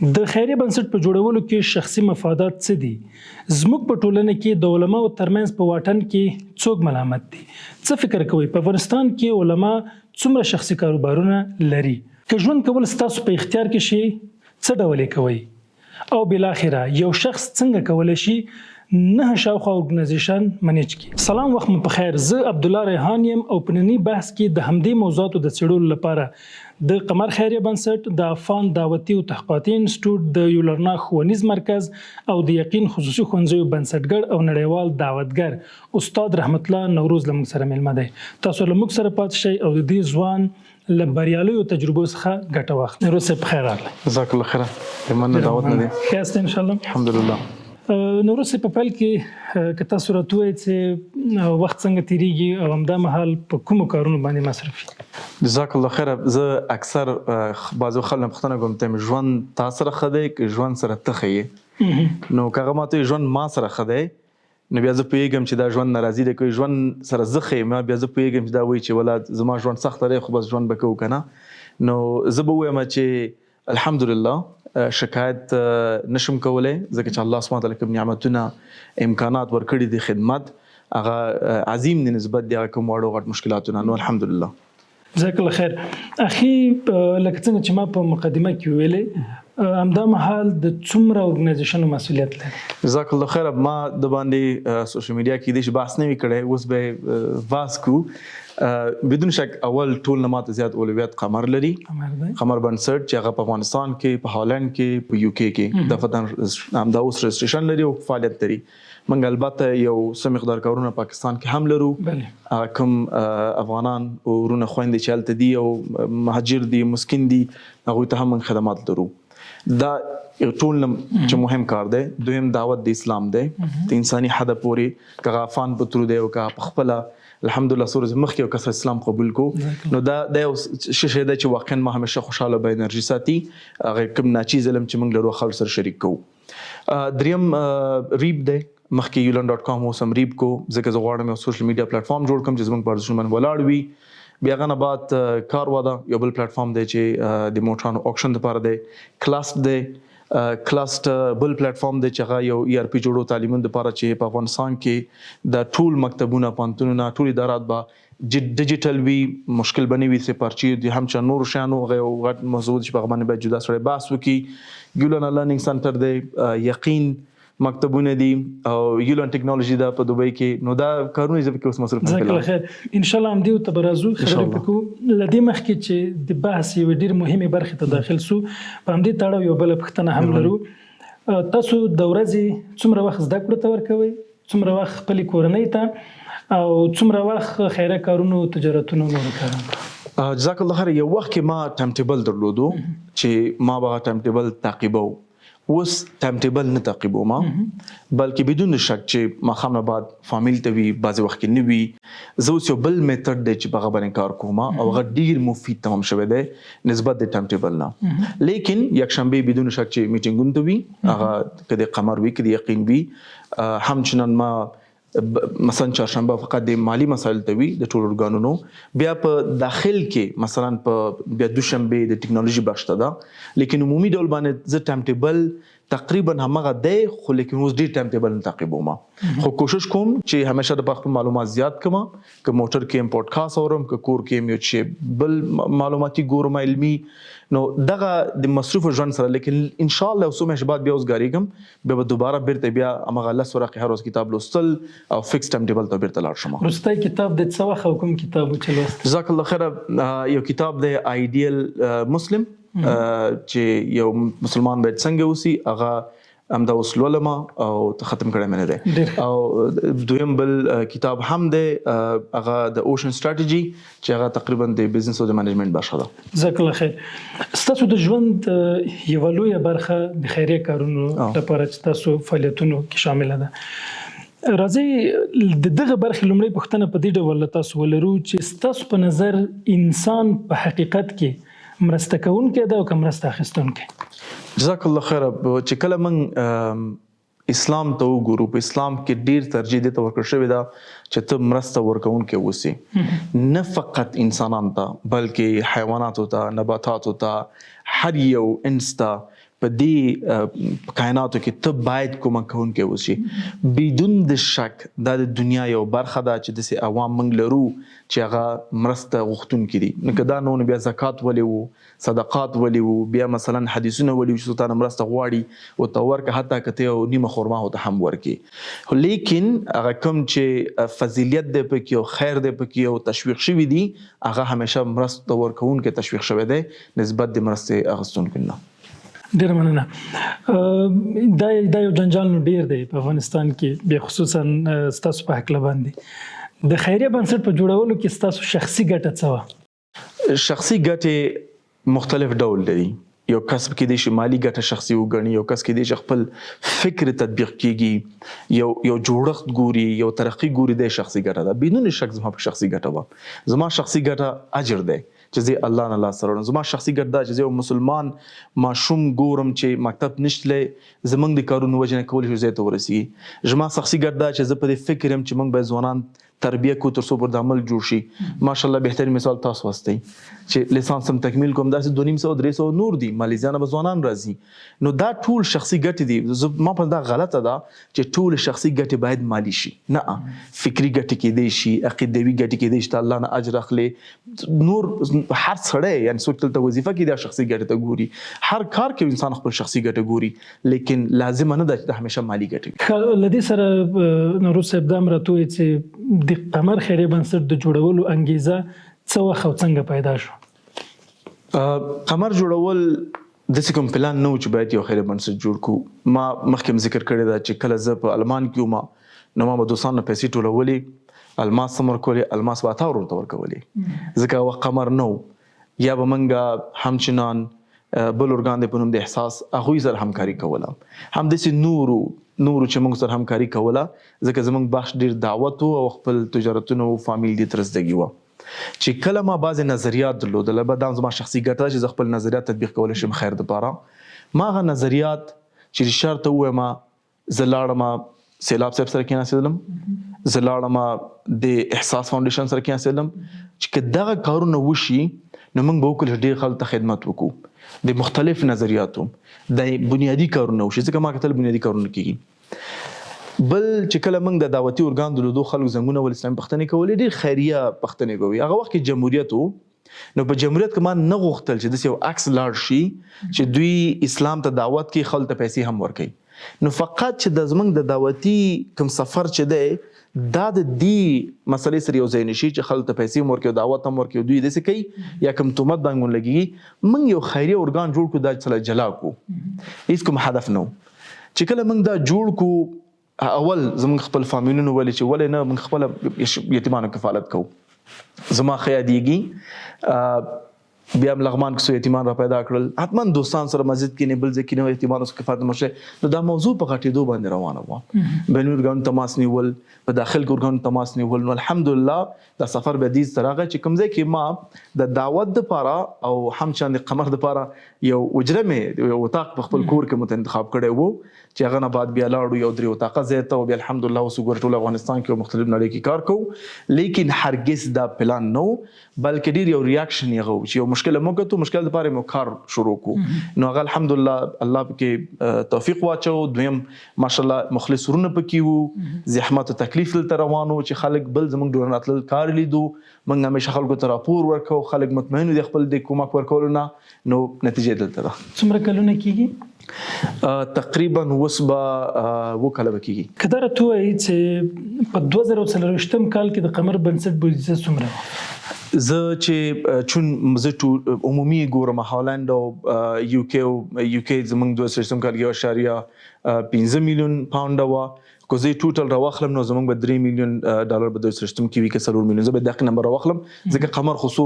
د خیریه بنسټ په جوړولو کې شخصي مفادات څه دي؟ زموږ په ټولنه کې د علماوو ترمنځ په واټن کې څوک ملامت دي؟ څه فکر کوئ په افغانستان کې علما څومره شخصي کاروبارونه لري؟ که ژوند کول ستاسو په اختیار کې شي څه ډول یې کوئ؟ او بالاخره یو شخص څنګه کولی شي نه شاوخوا ارګنایزیشن منیج کړي؟ سلام وخت مو پخیر زه عبدالله ریحان یم او په نني بحث کې د همدې موضوعاتو د څېړلو لپاره د قمر خیریه بنسټ، د افغان دعوتي او تحقیقاتي انسټیټوټ، د یولرنا ښوونیز مرکز او د یقین خصوصي ښوونځیو بنسټګر او نړیوال دعوتګر استاد رحمت الله نوروز له موږ سره مېلمه دی. تاسو له موږ سره پاتې شئ او د دې ځوان له بریالیو تجربو څخه ګټه واخلئ. نوروز صاحب په خیر راغلی. جزاک الله خیرا، د مننه دعوت نه دی. ښه یاست ان شاء الله؟ الحمدلله. نوروز صاحب په پیل کې که تاسو راته ووایئ چې وخت څنګه تیریږي او همدا مهال په کومو کارونو باندې مصرف یې؟ جزاک الله خیرا، زه اکثر بعضو خلکو نه پوښتنه کوم ته ژوند تا سره ښه دی که ژوند سره ته ښه یې؟ نو که هغه ماته وایي ژوند ما سره ښه دی نو بیا زه پوهیږم چې دا ژوند ناراضي دی، که ژوند سره زه ښه یم بیا زه پوهیږم چې دا وایي چې ولا زما ژوند سخته دی خو بس ژوند به کوو که نه. نو زه به ووایم چې الحمدلله شکایت نشم کولی ځکه چې الله سبحانه وتعالی کوم نعمتونه امکانات ورکړي دي خدمت هغه عظیم دی نسبت دی هغه کوم واړو غټ مشکلاتونه، نو الحمدلله. جزاک الله خیر اخی، لکه څنګه چې ما په مقدمه کې ویلې، همدا مهال د څومره ارګنایزیشنو مسولیت لري؟ جزاک الله خیر، ما د باندې سوشل میډیا کې دې بحث نه وی کړی، اوس به بحث کو. بدون شک اول ټول نه ماته زیات اولویت قمر لري، قمر بنسټ چې هغه په افغانستان کې، په هالند کې، په یو کې کې د فتن همدا اوس رجسټریشن لري او فعالیت لري. موږ البته یو څه مقدار کارونه پاکستان کې هم لرو، کوم افغانان او ورونه خويندې چې هلته دي او مهاجر دي، مسکین دي، هغوی ته هم موږ خدمات لرو. دا ټول نه چې مهم کار دی. دویم دعوت د اسلام دی د انساني حد پورې، که افغان په ترو دی او که په خپله. الحمدلله څو ورځې مخکې یو کس اسلام قبول کو، نو دا د یو شی دی چې واقعا ما همیشه خوشاله به انرژي ساتي، هغه کوم ناچیز علم چې موږ لرو خلک سره شریک کوو. دریم ریب دی، مخکې یولن ډاټ کام، اوس هم ریب کو، ځکه زه غواړم یو سوشل میډیا پلیټ فارم جوړ کړم چې زموږ په ارزښتونو باندې ولاړ وي. بیا هغه نه بعد کار واده یو بل پلیټ فارم دی چې د موټرانو آکشن لپاره دی. کلاست دی، کلاست بل پلیټ فارم دی چې هغه یو ای آر پی جوړو تعلیمونو لپاره چې په افغانستان کې د ټول مکتبونه، پوهنتونونه، ټول ادارات به ډیجیټل وي، مشکل به نه وي چې پرچې دي هم چې نور شیانو. هغه یو غټ موضوع چې په هغه باندې باید جدا سړی بحث وکړي. یولن لرنینګ سنټر دی، یقین مکتبونه دي او یولن ټکنالوژي ده په دوبۍ کې. نو دا کارونه زه پکې اوس مصروف یم. جزاک الله خیر، ان شاء الله همدې ته به راځو، خبرې پرې کوو. له دې مخکې چې د بحث یوې ډېرې مهمې برخې ته داخل سو، په همدې تړاو یوه بله پوښتنه هم لرو. تاسو د ورځې څومره وخت زده کړو ته ورکوئ، څومره وخت خپلې کورنۍ ته او څومره وخت خیریه کارونو، تجارتونو، نورو کارونو؟ جزاک الله خیر، یو وخت کې ما ټایم ټیبل درلودو چې ما به ټایم ټیبل تعقیبو. اوس ټایم ټیبل نه تعقیبوم، بلکې بدون شک چې ماښام نه بعد فامیل ته وي، بعضې وخت کې نه وي. زه اوس یو بل میتھډ دی چې په هغه باندې کار کوم او هغه ډیر مفید تمام شوی دی نسبت د ټایم ټیبل نه. لیکن یکشنبه بدون شک چې میټینګونو ته وي، هغه که د قمر وي که د یقین وي. همچنان ما مثلا چهارشنبه فقط د مالی مسایل ته وي د ټولو ارګانونو. بیا په داخل کې مثلا په بیا دوشنبه د ټکنالوژي بخش ته ده. لیکن عمومي ډول باندې زه ټایم ټیبل تقریبا همغه دی، خو لیکن اوس ډیر ټایم ټیبل نه تعقیبوم، خو کوشش کوم چې همیشه د خپل معلومات زیات کړم. که موټر کې یم پودکاست اورم، که کور کې یم یو چې بل معلوماتي ګورم علمي. نو دغه د مصروف ژوند سره، لیکن ان شاء الله څو میاشتې بعد بیا اوس ګاریږم، بیا به دوباره بیرته بیا همغه 10 ورقې هر ورځ کتاب لوستل او فکس ټایم ټیبل ته بیرته لاړ شم. وروستی کتاب د څه وخت او کوم کتاب و چې لوستی؟ جزاک الله خیره، یو کتاب دی آیډیل مسلم، چې یو مسلمان باید څنګه اوسي، هغه همدا اوس لولم او ختم کړی مې نه دی. او دویم بل کتاب هم دی، هغه د اوشن سټراټیجي چې هغه تقریبا د بزنس او د منیجمنټ برخه ده. جزاک الله خیر. ستاسو د ژوند یوه لویه برخه د خیریه کارونو لپاره چې تاسو فعالیتونو کې شامله ده. راځئ د دغه برخې لومړۍ پوښتنه په دې ډول له تاسو ولرو چې ستاسو په نظر انسان په حقیقت کې مرسته کوونکی ده او که مرسته اخیستونکی؟ جزاک الله خیر، چې کله موږ اسلام ته وګورو، په اسلام کې ډیر ترجیح دې ته ورکړ شوې ده چې ته مرسته ورکوونکی اوسې، نه فقط انسانان ته بلکې حیواناتو ته، نباتاتو ته، هر یو انس ته. په دې کائناتو کې ته باید کومک کوونکی اوسې. بدون د شک دا د دنیا یو برخه ده چې داسې عوام موږ لرو چې هغه مرسته غوښتونکي دي. نو که دا نه و نو بیا زکات ولې وو، صدقات ولې وو، بیا مثلا حدیثونه ولې وو چې څوک تانه مرسته غواړي ورته ورکړه، حتی که ته یو نیمه خرما ورته هم ورکړې. خو لیکن هغه کوم چې فضیلیت دی پکې او خیر دی پکې او تشویق شوي دي، هغه همیشه مرسته ورکوونکی تشویق شوی دی نسبت د مرستې اخیستونکو نه. ډیره مننه. دا دا یو جنجال نو ډیر دی په افغانستان کې، بیا خصوصا ستاسو په هکله باندې. د خیریه بنسټ په جوړولو کې ستاسو شخصي ګټه څه وه؟ شخصي ګټې مختلف ډول لري. یو کس کېدای شي مالي ګټه شخصي وګڼي، یو کس کېدای شي خپل فکر تطبیق کیږي، یو یو جوړښت ګوري، یو ترقي ګوري، دی شخصي ګټه ده. بدون شک زما په شخصي ګټه وه. زما شخصي ګټه اجر دی چې زه الله نه لاس راوړم. زما شخصي ګټه دا چې زه یو مسلمان ماشوم ګورم چې مکتب نشتلی، زمونږ د کارونو وجې نه کولی شو ځای ته ورسیږي. زما شخصي ګټه دا چې زه په دې فکر یم چې موږ باید ځوانان تربیه کو تر څو پر د عمل جوړ شي. ماشاءالله بهترین مثال تاسو هستئ چې لیسانس هم تکمیل کوم، داسې 250 300 نور دي، مالیزیا نه به ځوانان راځي. نو دا ټول شخصي ګټې دي. ما په دا غلطه ده چې ټول شخصي ګټې باید مالي شي. نه، فکري ګټې کېدای شي، عقیدوي ګټې کېدای شي، ته الله نه اجر اخلې. نور هر سړی یعنی څوک دلته وظیفه کې دا شخصي ګټې ته ګوري، هر کار کې انسان خپل شخصي ګټه ګوري، لیکن لازمه نه ده چې دا همیشه مالي ګټه وي. له دې سره نوروز صاحب دا هم راته ووایي چې د قمر خیریه بنسټ د جوړولو انګیزه څه وخت او څنګه پیدا شو؟ قمر جوړول داسې کوم پلان نه و چې باید یو خیریه بنسټ جوړ کړو. ما مخکې هم ذکر کړې ده چې کله زه په المان کې وم نو ما به دوستانو نه پیسې ټولولې، الماس هم ورکولې، الماس به عطا ورور ته ورکولې، ځکه هغه وخت قمر نه و. یا به موږ همچنان بل ارګان دی په نوم د احساس، هغوی سره همکاري کوله، همداسې نورو نورو چې موږ سره همکاري کوله، ځکه زموږ بخش ډېر دعوت و او خپل تجارتونه او فامیل دې ترسدګي وه. چې کله ما بعضې نظریات درلودل، البته دا زما شخصي ګټه ده چې زه خپل نظریات تطبیق کولی شم خیر دپاره. ما هغه نظریات چې رشار ته ووایم، زه لاړم سیلاب صاحب سره کېناستلم، زه لاړم د احساس فاونډیشن سره کېناستلم چې که دغه کارونه وشي نو موږ به وکړو چې ډېر خلکو ته خدمت وکړو د مختلف نظریاتو د بنیادي کارونه وشي، ځکه ما کتل بنیادي کارونه کېږي. بل چې کله موږ د دعوتي ارګان درلودو، خلکو زنګونه ول اسلامي پښتنې کولې، ډېر خیریه پښتنې به وي. هغه وخت کې جمهوریت و، نو په جمهوریت کې ما نه غوښتل چې داسې یو عکس لاړ شي چې دوی اسلام ته دعوت کوي، خلکو ته پیسې هم ورکوي. نو فقط چې د زمونږ د دعوتي کوم سفر چې دی دا د دې مسلې سره یو ځای نشي چې خلکو ته پیسې هم ورکوي، دعوت هم ورکوي، دوی داسې کوي یا کوم تهمت باندې مونږ لګېږي. موږ یو خیریه ارګان جوړ کړو، دا سره جلا کړو، هیڅ کوم هدف نه و. چې کله موږ دا جوړ کړو، اول زمونږ خپل فامیلونو ولې چې ولې نه موږ خپله یتیمانو کفالت کوو. زما ښه یادېږي بیا هم لغمان کې څو یتیمان را پیدا کړل، حتما دوستان سره مسجد کې نه بل ځای کې نه یتیمانو سره کفالت مشه. نو دا موضوع په غټېدو باندې روانه وه، بینالمللي ارګانونو تماس نیول، په داخل کې ارګانونو تماس نیول. نو الحمدلله دا سفر بیا دې ته راغی چې کوم ځای کې ما د دعوت دپاره او همچنان د قمر دپاره یو حجره مې یو اتاق په خپل کور کې مو ته انتخاب کړی وو، چې هغه نه بعد بیا لاړو یو درې اتاقه ځای ته، او بیا الحمدلله اوس وګوره ټول افغانستان کې او مختلف نړۍ کې کار کوو. لیکن هرګز دا پلان نه و، بلکې ډېر یو ریاکشن یې هغه و چې یو مشکل مو کتو، مشکل دپاره مو کار شروع کړو. نو هغه الحمدلله الله پکې توفیق واچو. دویم ماشاءالله مخلص ورونه پکې وو، زحمت او تکلیف دلته روان وو چې خلک بل زموږ ډونر راتلل کار لیدو، موږ همیشه خلکو ته راپور ورکوو، خلک مطمئن وو د خپل د کومک ورکولو نه. نو نتیجه دلته ده. څومره کلونه کېږي؟ تقریبا اوس به اووه کاله به کېږي. که دا راته ووایي چې په 2024 کال کې د قمر بنسټ بودیجه څومره وه؟ زه چې چون زه عمومي ګورم هالند او یو کې او یو کې زمونږ 2024 کال کې 1.5 میلیون پاونډ وه. که زه یې ټوټل راواخلم نو زمونږ به 3 میلیون ډالر به 2024 کې وي که 4 میلیون، زه به دقیق نمبر راواخلم، ځکه قمر خو څو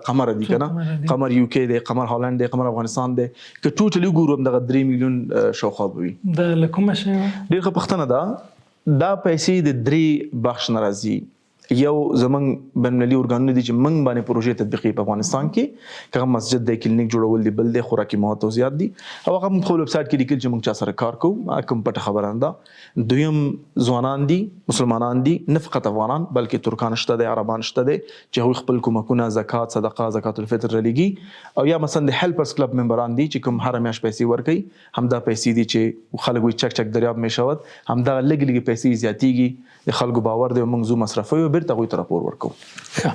قمر دي که نه، قمر یو کې دی، قمر هالند دی، قمر افغانستان دی، که ټوټل وګورو هم دغه 3 میلیون شاوخوا به وي. دا له کومه شی وه؟ ډېر ښه پوښتنه ده. دا پیسې د درې بخش نه راځي. یو زمونږ بین المللي ارګانونه دي چې موږ باندې پروژې تطبیقوي په افغانستان کې، که هغه مسجد دی، کلینیک جوړول دي، بل دی، خوراکي مواد توزیعات دي، او هغه موږ خپل ویب سایټ کې لیکل چې موږ چا سره کار کوو، کوم پټه خبره نه ده. دویم ځوانان دي، مسلمانان دي، نه فقط افغانان بلکې ترکان شته دی، عربان شته دی چې هغوی خپل کومکونه، زکات، صدقه، زکات الفطر رالیږي، او یا مثلا د هیلپرز کلب ممبران دي چې کوم هره میاشت پیسې ورکوي، همدا پیسې دي چې خلک وایي چک چک دریاب مې شود، همدغه لږې لږې پیسې یې زیاتیږي، د خلکو باور دی او موږ ځو مصرفوي او بیرته هغوی ته راپور ورکوو. ښه،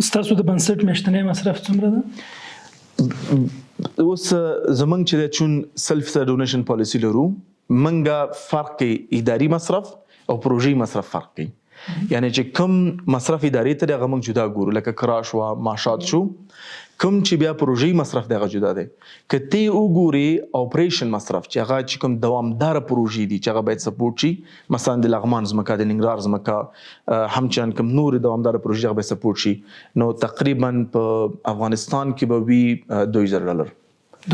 ستاسو د بنسټ میاشتنی مصرف څومره ده؟ اوس زمونږ چې دی چون سلف سره ډونیشن پالیسي لرو، مونږ فرق کوي اداري مصرف او پروژې مصرف فرق کوي. یعنی چې کوم مصرف ادارې ته دی هغه موږ جدا ګورو، لکه کرا شوه، معاشات شو. کوم چې بیا پروژې مصرف دی هغه جدا دی. که ته یې وګورې اپریشن مصرف چې هغه چې کوم دوامداره پروژې دي چې هغه باید سپورټ شي، مثلا د لغمان ځمکه، د ننګرهار ځمکه، همچنان کوم نور دوامداره پروژې هغه باید سپورټ شي، نو تقریبا په افغانستان کې به وي 2000 ډالر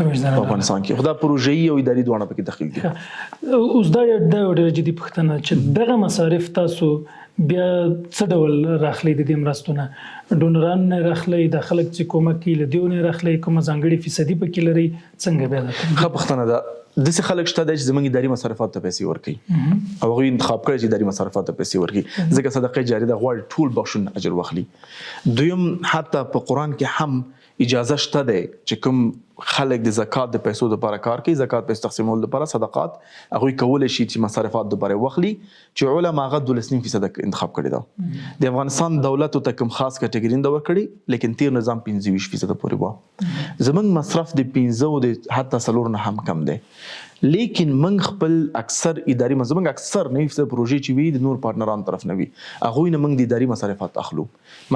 په افغانستان کې. خو دا پروژه‌يي او اداري دواړه پکې دخیل دي. اوس دا یو ډېره جدي پوښتنه چې دغه مصارف تاسو بیا څه ډول راخلئ د دې مرستو نه؟ ډونران نه راخلئ، دا خلک چې کومک کوي له دیو نه راخلئ، کومه ځانګړې فیصدي پکې لرئ، څنګه بیا دا؟ ښه پوښتنه ده. داسې خلک شته دی چې زموږ اداري مصارفاتو ته پیسې ورکوي او هغوی انتخاب کړی چې اداري مصارفاتو ته پیسې ورکوي، ځکه صدقه جاري ده، غواړي ټول بخشونه اجر واخلي. دویم، حتی په قرآن کې هم اجازه شته دی چې کوم خلک د زکات د پیسو لپاره کار کوي، زکات پیسو تقسیمولو لپاره صدقات هغوی کولی شي چې مصارفات لپاره یې واخلي، چې علما هغه 12.5% انتخاب کړې ده. د افغانستان دولت ته کوم خاص کټګوري نه ده ورکړې، لیکن تیر نظام 25% پورې وه. زمونږ مصرف د 5 او د حتی 4 نه هم کم دی، لیکن موږ خپل اکثر اداري زمونږ اکثر 90% پروژې چې وي د نور پارټنرانو طرف نه وي، هغوی نه موږ د اداري مصارفات اخلو.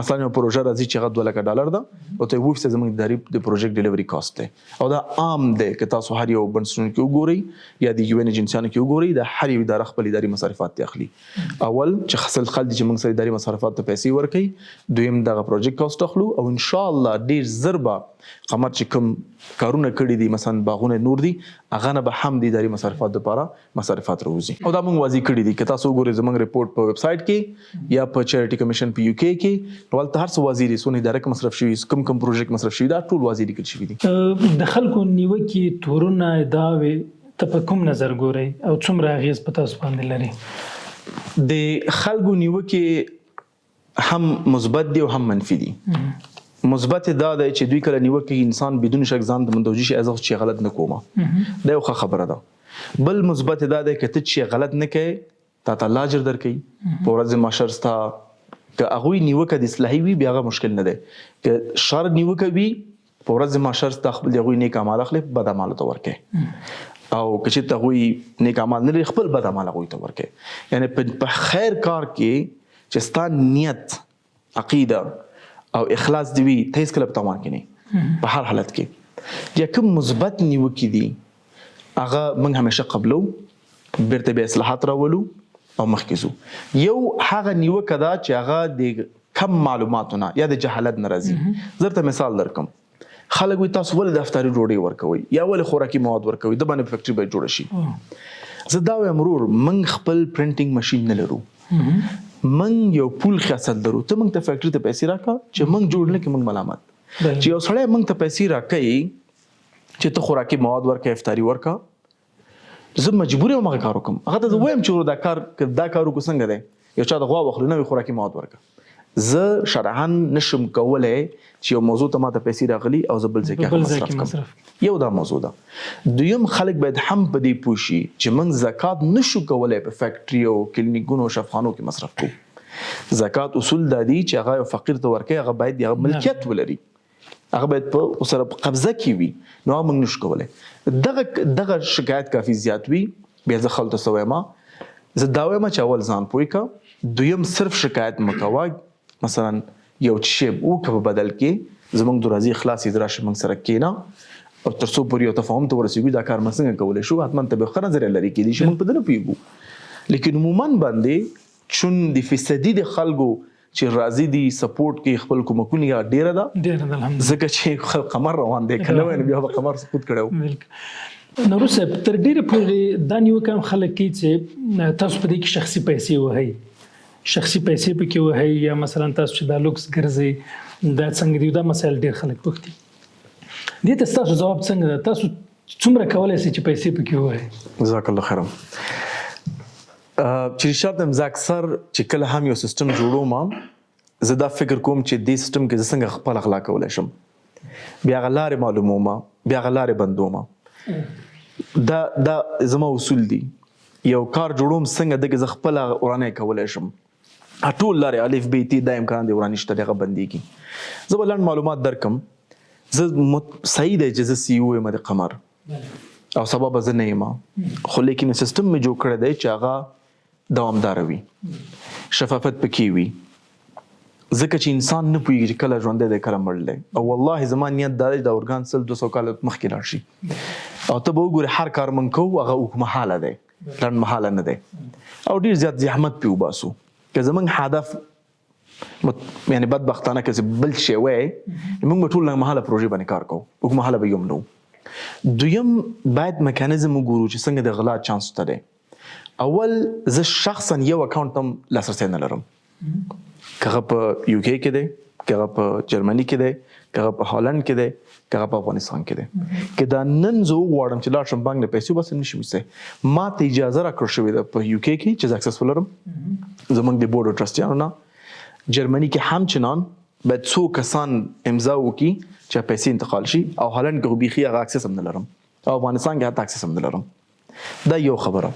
مثلا یو پروژه راځي چې هغه 2 لکه ډالر ده او ته 7% زموږ اداري د پروژیکټ ډیلیوري کاست دی، او دا عام دی که تاسو هر یو بنسټونو کې وګورئ یا د یو ان ایجنسیانو کې وګورئ، د هر یو اداره خپل اداري مصارفات دی اخلي. اول چې خپل خلک دي چې موږ سره اداري مصارفات ته پیسې ورکوي، دویم دغه پروژیکټ کاست اخلو، او ان شاء الله ډیر زر به قمر چې کوم کارونه کړي دي، مثلا باغونه نور دي، هغه نه به هم د اداري مصارفات لپاره مصارفات راوځي. او دا موږ واضح کړي دي، که تاسو وګورئ زموږ رپورټ په ویب سایټ کې یا په چیریټي کمیشن په یو کې کې، نو هلته هر څه واضح دي، څونه اداره کې مصرف شوي، کوم کوم پروژې کې مصرف شوي، دا ټول واضح لیکل شوي دي. د خلکو نیوکې، تورونه، ادعاوې ته په کوم نظر ګورئ او څومره اغېز په تاسو باندې لري؟ د خلکو نیوکې هم مثبت دي او هم منفي دي. مثبت دا دی چې دوی کله نیوکه کوي، انسان بدون شک ځان ته متوجه شي، زه خو چې غلط نه کوم، دا یو ښه خبره ده. بل مثبت دا دی که ته چې غلط نه کوې، تا ته الله اجر درکوي په ورځ محشر ستا. که هغوی نیوکه د اصلاحي وي بیا هغه مشکل نه دی، که شر نیوکه وي په ورځ محشر ستا خپل د هغوی نیک اعمال اخلي، بد اعمالو ته ورکوي، او که چېرته هغوی نیک اعمال نه لري، خپل بد اعمال هغوی ته ورکوي. یعنې په خیر کار کې چې ستا نیت، عقیده او اخلاص دی وي، ته هېڅکله په تاوان کې نه یې په هر حالت کې. یا کوم مثبت نیوکې دي هغه موږ همیشه قبلو، بیرته بیا اصلاحات راولو او مخکې ځو. یو هغه نیوکه ده چې هغه د کم معلوماتو نه یا د جهالت نه راځي. زه درته مثال درکړم، خلک وایي تاسو ولې د افطاري ډوډۍ ورکوئ یا ولې خوراکي مواد ورکوئ، د باندې فیکټري باید جوړه شي. زه دا وایم ورور، موږ خپل پرنټینګ ماشین نه لرو، موږ یو پول خیاست لرو، ته موږ ته فیکټري ته پیسې راکړه چې موږ جوړ نه کړو، موږ ملامت. چې یو سړی موږ ته پیسې راکوي چې ته خوراکي مواد ورکړه، افطاري ورکړه، زه مجبور یم هغه کار وکړم. هغه ته زه وایم چې ورور دا کار که دا کار وکړو څنګه دی، یو چا د غوا واخلو، نوې خوراکي مواد ورکړه. زه شرعاً نشم کولی چې یو موضوع ته ماته پیسې راغلي او زه بل ځای کې هغه مصرف کړم. یو دا موضوع ده. دویم، خلک باید هم په دې پوه شي چې موږ زکات نشو کولی په فیکټري او کلینیکونو او شفخانو کې مصرف کړو. زکات اصول دا دي چې هغه یو فقیر ته ورکوي، هغه باید هغه ملکیت ولري، هغه باید په سره په قبضه کې وي، نو هغه موږ نشو کولی. دغه شکایت کافي زیات وي. بیا زه خلکو ته څه وایم؟ زه دا وایم چې اول ځان پوه کړه، دویم صرف شکایت مه کوه. مثلا یو شی وکړه په بدل کې زموږ دروازې خلاصې دي، راشه موږ سره کښېنه او تر څو پورې یو تفاهم ته ورسېږو، دا کار موږ څنګه کولی شو. حتما ته به ښه نظریه لرې، کېدای شي موږ په دې نه پوهېږو، لیکن عموما باندې چون د فیصدي د خلکو چې راضي دي، سپورټ کوي، خپل کومکونه یې ډېره ده، ډېره ده الحمدلله، ځکه چې قمر روان دی، که نه وای نو بیا به قمر سقوط کړی و. بالکل. نوروز صاحب، تر ډېره پورې دا نیوکه هم خلک کوي چې تاسو په دې کې شخصي پیسې وهئ، شخصي پیسې پکې وهئ یا مثلا تاسو چې دا لوکس ګرځئ دا څنګه دي؟ دا مسایل ډېر خلک پوښتي. دې ته ستاسو ځواب څنګه ده؟ تاسو څومره کولای شئ چې پیسې پکې ووهئ؟ جزاک الله خیرا. چې رشاد هم، زه اکثر چې کله هم یو سیستم جوړوم، زه دا فکر کوم چې دې سیستم کې زه څنګه خپله غلا کولی شم، بیا هغه لارې معلوموم، بیا هغه لارې بندوم. دا زما اصول دي. یو کار جوړوم، څنګه دغه زه خپله ورانه کولی شم، ټول لارې الف بی تی، دا امکان دی ورانه شته، دغه بندیږي. زه به لنډ معلومات درکم. زه صحیح دی چې زه CEO یم د قمر او سبا به زه نه یم، خو لیکن سیستم مې جوړ کړی دی چې هغه دوامدار وي، شفافیت پکې وي، ځکه چې انسان نه پوهېږي چې کله ژوندی دی، کله مړ دی. او والله زما نیت دا دی چې دا ارګان 100، 200 کاله مخکې لاړ شي او ته به وګورې، هر کار موږ کوو هغه اوږدمهاله دی، لنډمهاله نه دی، او ډېر زیات زحمت پرې وباسو. که زموږ هدف یعنی بدبختانه که بل شی وای، موږ به ټول لنډمهاله پروژې باندې کار کوو، اوږدمهاله به یو هم نه وو. دویم، باید میکانیزم وګورو چې څنګه د غلا چانس شته دی. اول، زه شخصا یو اکاونټ هم لاسرسی نه لرم، که هغه په UK کې دی، که هغه په جرمني کې دی، که هغه په هالند کې دی، که هغه په افغانستان کې دی. که دا نن زه وغواړم چې لاړ شم بانک نه پیسې وباسم، نشم ویستی. ما ته اجازه راکړل شوې ده په UK کې چې زه access ولرم، زموږ د board ټرسټیانو نه. جرمني کې هم چنان باید څو کسان امضا وکړي چې پیسې انتقال شي، او هالند کې خو بیخي هغه access هم نه لرم، او افغانستان کې حتی access هم نه لرم. دا یو خبره.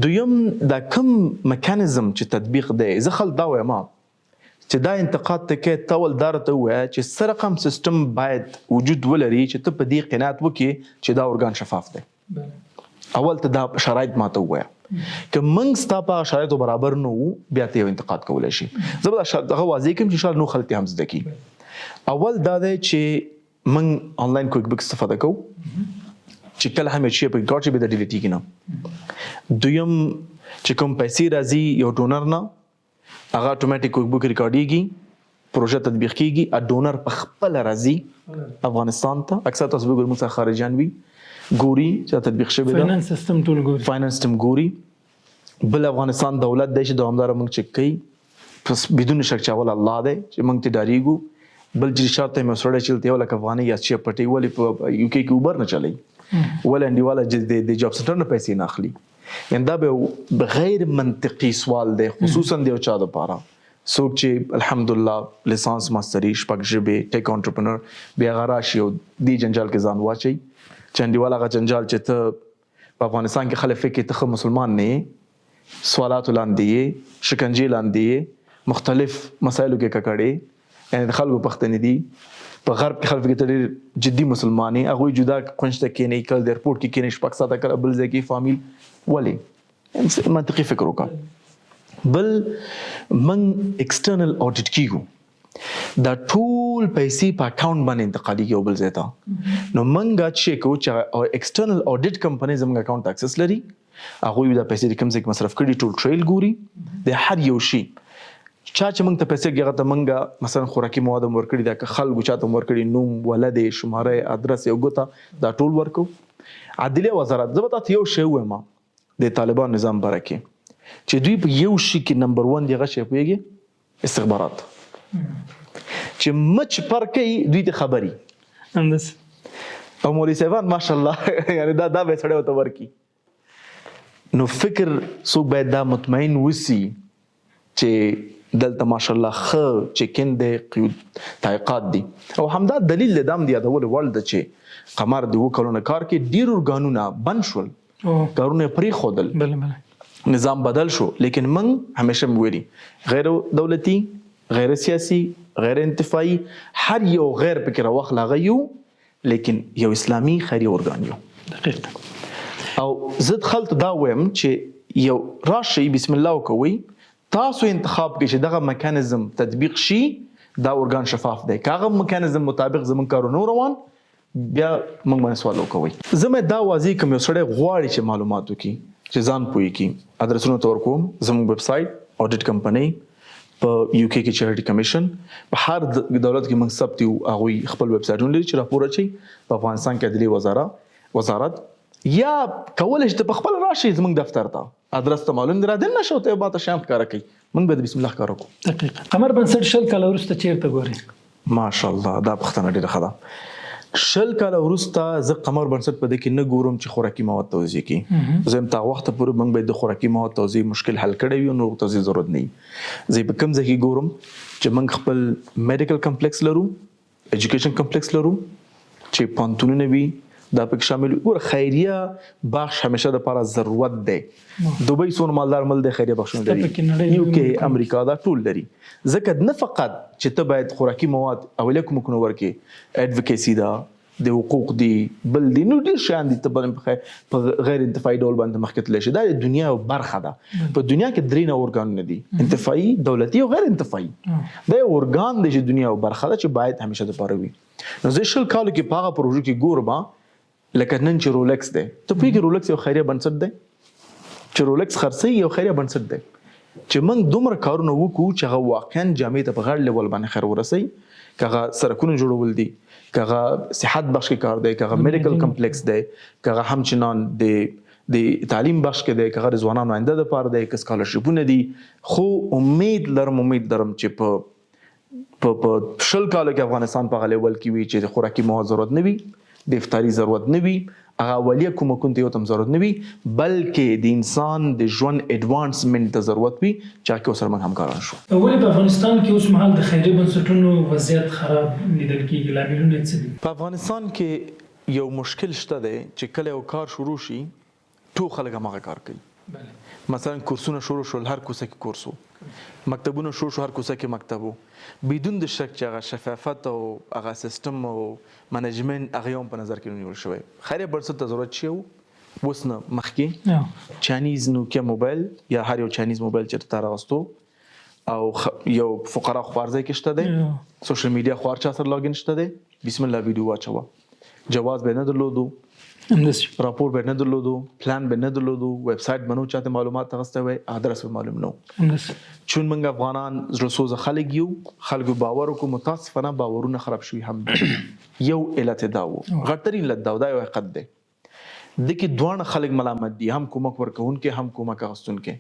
دویم، دا کوم میکانیزم چې تطبیق دی، زه خلک دا وایم چې دا انتقاد ته کې ته ول دا راته ووایه چې څه رقم سیستم باید وجود ولري چې ته په دې قناعت وکړې چې دا ارګان شفاف دی. اول ته دا شرایط ماته ووایه. که موږ ستا په شرایطو برابر نه وو، بیا ته یو انتقاد کولی شي. زه به دا دغه واضح کړم چې انشاءالله نور خلک هم زده کړي. اول دا دی چې موږ آنلاین QuickBook استفاده کوو چې کله هم یو شی په ریکارډ شي، بیا دا delete کېږي نه. دویم، چې کوم پیسې راځي یو donor نه، هغه اتوماتیک QuickBook ریکارډېږي، پروژه تطبیق کیږي، ا donor په خپل راځي افغانستان ته. اکثر تاسو وګورئ، موږ سره خارجیان وي، ګوري چې تطبیق شوی ده. finance system ټول ګوري. finance system ګوري. بل افغانستان دولت دی چې دوامدار موږ چک کوي. پس بدون شک چې اول الله دی چې موږ ته ډاریږو. بل چې شرط مې سره چې یو لک افغانۍ یا چې پټي، ولې په UK کې Uber نه چلی؟ ولې انډیواله د job center نه پیسې نه اخلي؟ یعنی دا به غیر منطقي سوال دی، خصوصا د یو چا لپاره څوک چې الحمدلله لیسانس، ماستری، شپږ ژبې، tech entrepreneur، بیا هغه راشي او دې جنجال کې ځان واچي چې انډیوال هغه جنجال چې ته په افغانستان کې خلک فکر ته ښه مسلمان نه یې، سوالاتو لاندې یې، شکنجې لاندې یې، مختلف مسایلو کې ککړې، یعنی د خلکو پښتنې دي. په غرب کې خلک فکر ته ډېر جدي مسلمان یې، هغوی جدا کونج ته کښېنوي، کله د airport کې کښېنوي 6 ساعته، کله بل ځای کې فامیل. ولې؟ منطقي فکر وکړه. بل، من external audit کیږو. دا ټول پیسې په اکاونټ باندې انتقالیږي او بل ځای ته. نو منګه چې کوو چې external audit company زموږ اکاونټ access لري، هغوی دا پیسې د کوم ځای کې مصرف کړي، ټول trail ګوري د هر یو شي. چا چې موږ ته پیسې ورکړي، هغه ته موږ مثلا خوراکي مواد هم ورکړي، دا که خلکو چاته هم ورکړي، نوم، ولد، شماره، ادرس، یو ګوته، دا ټول ورکو. عدلیه وزارت، زه به تاته یو شی ووایم د طالبان نظام باره کې چې دوی په یو شي کې نمبر 1 دی، هغه شی پوهېږي؟ استخبارات. چې مچ پر کوي، دوی ته خبري. همداسې. او مولوي صاحبان ماشاءالله، یعنی دا به سړی ورته ورکي. نو فکر څوک باید دا مطمئن وسی چې دلته ماشاءالله ښه چکن دی، قیود تحقیقات دي. او همدا دلیل دی، دا هم د یادولو وړ ده چې قمر د 7 کلونو کار کې ډېر ارګانونه بند شول، کارونه یې پرېښودل، بله بله نظام بدل شو، لیکن موږ همیشه مو ویلي، غیر دولتي، غیر سیاسي، غیر انتفاعي، هر یو غیر پکې راواخله، هغه یو لیکن یو اسلامي خیریه ارګان یو. او زه خلک دا وایم چې یو راشئ، بسم الله وکوئ، تاسو انتخاب کړئ چې دغه میکانیزم تطبیق شي، دا ارګان شفاف دی. که هغه میکانیزم مطابق زموږ کارونه روان، بیا موږ باندې سوال وکوئ. زه مې دا واضح کوم، یو سړی غواړي چې معلومات وکړي، چې ځان پوه کړي، ادرسونه ته ورکوم: زموږ ویب سایټ، audit company، په UK کې Charity Commission، په هر دولت کې موږ ثبت یو، هغوی خپل ویب سایټونه لري چې راپور اچي. په افغانستان کې عدلي وزارت، یا کولی شي ته په خپل راشي زموږ دفتر ته، ادرس ته معلوم دی، را دننه شه او ته ماته شیان ښکاره کوي. موږ به د بسم الله کار وکړو. دقیقاً. قمر بنسټ 20 کاله وروسته چیرته ګورې؟ ماشاءالله دا پوښتنه ډیره ښه ده. 20 کاله وروسته زه قمر بنسټ په دې کې نه ګورم چې خوراکي مواد توزیع کړي. زه هم تا وخت پورې موږ باید د خوراکي مواد توزیع مشکل حل کړی وي، نور توزیع ضرورت نه وي. زه یې په کوم ځای کې ګورم چې موږ خپل میډیکل کمپلیکس لرو، ایجوکیشن کمپلیکس لرو چې پوهنتونونه وي، دا پکې شامل وي. ګوره خیریه بخش همیشه د پاره ضرورت دی. دوبۍ څونه مالدار مل دی، خیریه بخشونه لري، یو کې امریکا دا ټول لري. ځکه نه فقط چې ته باید خوراکي مواد اولیه کومکونه ورکې، اډوکیسي ده، د حقوق دي، بل دي، نو ډېر شیان دي ته په غیر انتفاعي ډول باندې مخکې تللی شي. دا د دنیا یو برخه ده. په دنیا کې درې نوع ارګانونه دي، انتفاعي، دولتي او غیر انتفاعي. دا یو ارګان دی چې دنیا یو برخه ده چې باید همیشه دپاره وي. نو زه 20 کالو کې په هغه پروژو کې ګورم، لکه نن چې رولکس دی، ته پوهېږې رولکس یو خیریه بنسټ دی، چې رولکس خرڅوي یو خیریه بنسټ دی، چې موږ دومره کارونه وکړو چې هغه واقعا جامعې ته په غړ لیول باندې خیر ورسوي، که هغه سرکونه جوړول دي، که هغه صحت بخش کې کار دی، که هغه میډیکل کمپلیکس دی، که هغه همچنان د تعلیم بخش کې دی، که هغه د ځوانانو آینده دپاره دی، که سکالرشیپونه دي. خو امید لرم چې په په 20 کالو کې افغانستان په هغه لیول کې وي چې د خوراکي مواد ضرورت نه وي، د افطاري ضرورت نه وي، هغه اولیه کومکونو ته یو تم ضرورت نه وي، بلکې د انسان د ژوند اډوانسمنټ ته ضرورت وي چې هغه کې ورسره موږ همکاران شو. ولې په افغانستان کې اوس مهال د خیریه بنسټونو وضعیت خراب لیدل کېږي، لاملونه یې څه دي؟ په افغانستان کې یو مشکل شته دی چې کله یو کار شروع شي ټول خلک هماغه کار کوي. مثلا کورسونه شروع شول، هر کوڅه کې کورس وو، مکتبونه شروع شو، هر کوڅه کې مکتب وو، بدون د شک چې هغه شفافیت او هغه سیستم او منیجمنت هغه یو هم په نظر کې نیول شوی. خیریه بنسټ ته ضرورت چی وو اوس نه مخکې چاینیز نوکیا موبایل یا هر یو چاینیز موبایل چې تا راغستو او یو فقرا خو هر ځای کې شته دی، سوشل میډیا خو هر چا سره لاګین شته دی، بسم الله ویډیو واچوه، جواز به نه درلودو، راپور به نه درلودو، پلان به نه درلودو، ویب سایټ به نو چاته معلومات اخیستی وای، ادرس به معلوم نه و. چون موږ افغانان زړه سوزه خلک یو، خلکو باور وکړو، متاسفانه باورونه خراب شوي هم دي. یو علت دا و، غټترین علت دا و، دا یو حقیقت دی. د کې دواړه خلک ملامت دي، هم کومک ورکوونکی هم کومک اخیستونکی.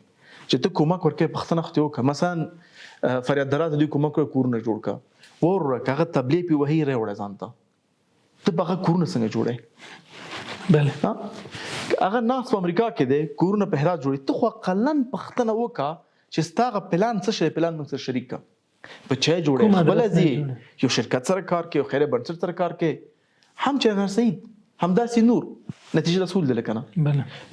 چې ته کومک ورکوې پوښتنه خو ترې وکړه. مثلا فریاد درا ته دوی کومک ورکړه، کورونه جوړ کړه، وروره که هغه تبلې پې وهي ری وړی ځان ته، ته به هغه کورونه څنګه جوړوې؟ بله هغه ناست په امریکا کې دی، کورونه په هرات جوړوي، ته خو اقلا پوښتنه وکړه چې ستا هغه پلان څه شی، پلان موږ سره شریک کړه. په چای جوړې، خپله ځې یو شرکت سره کار کوي، یو خیریه بنسټ سره کار کوي، هم چې سعید همداسې نور نتیجه رسول دی لکه نه.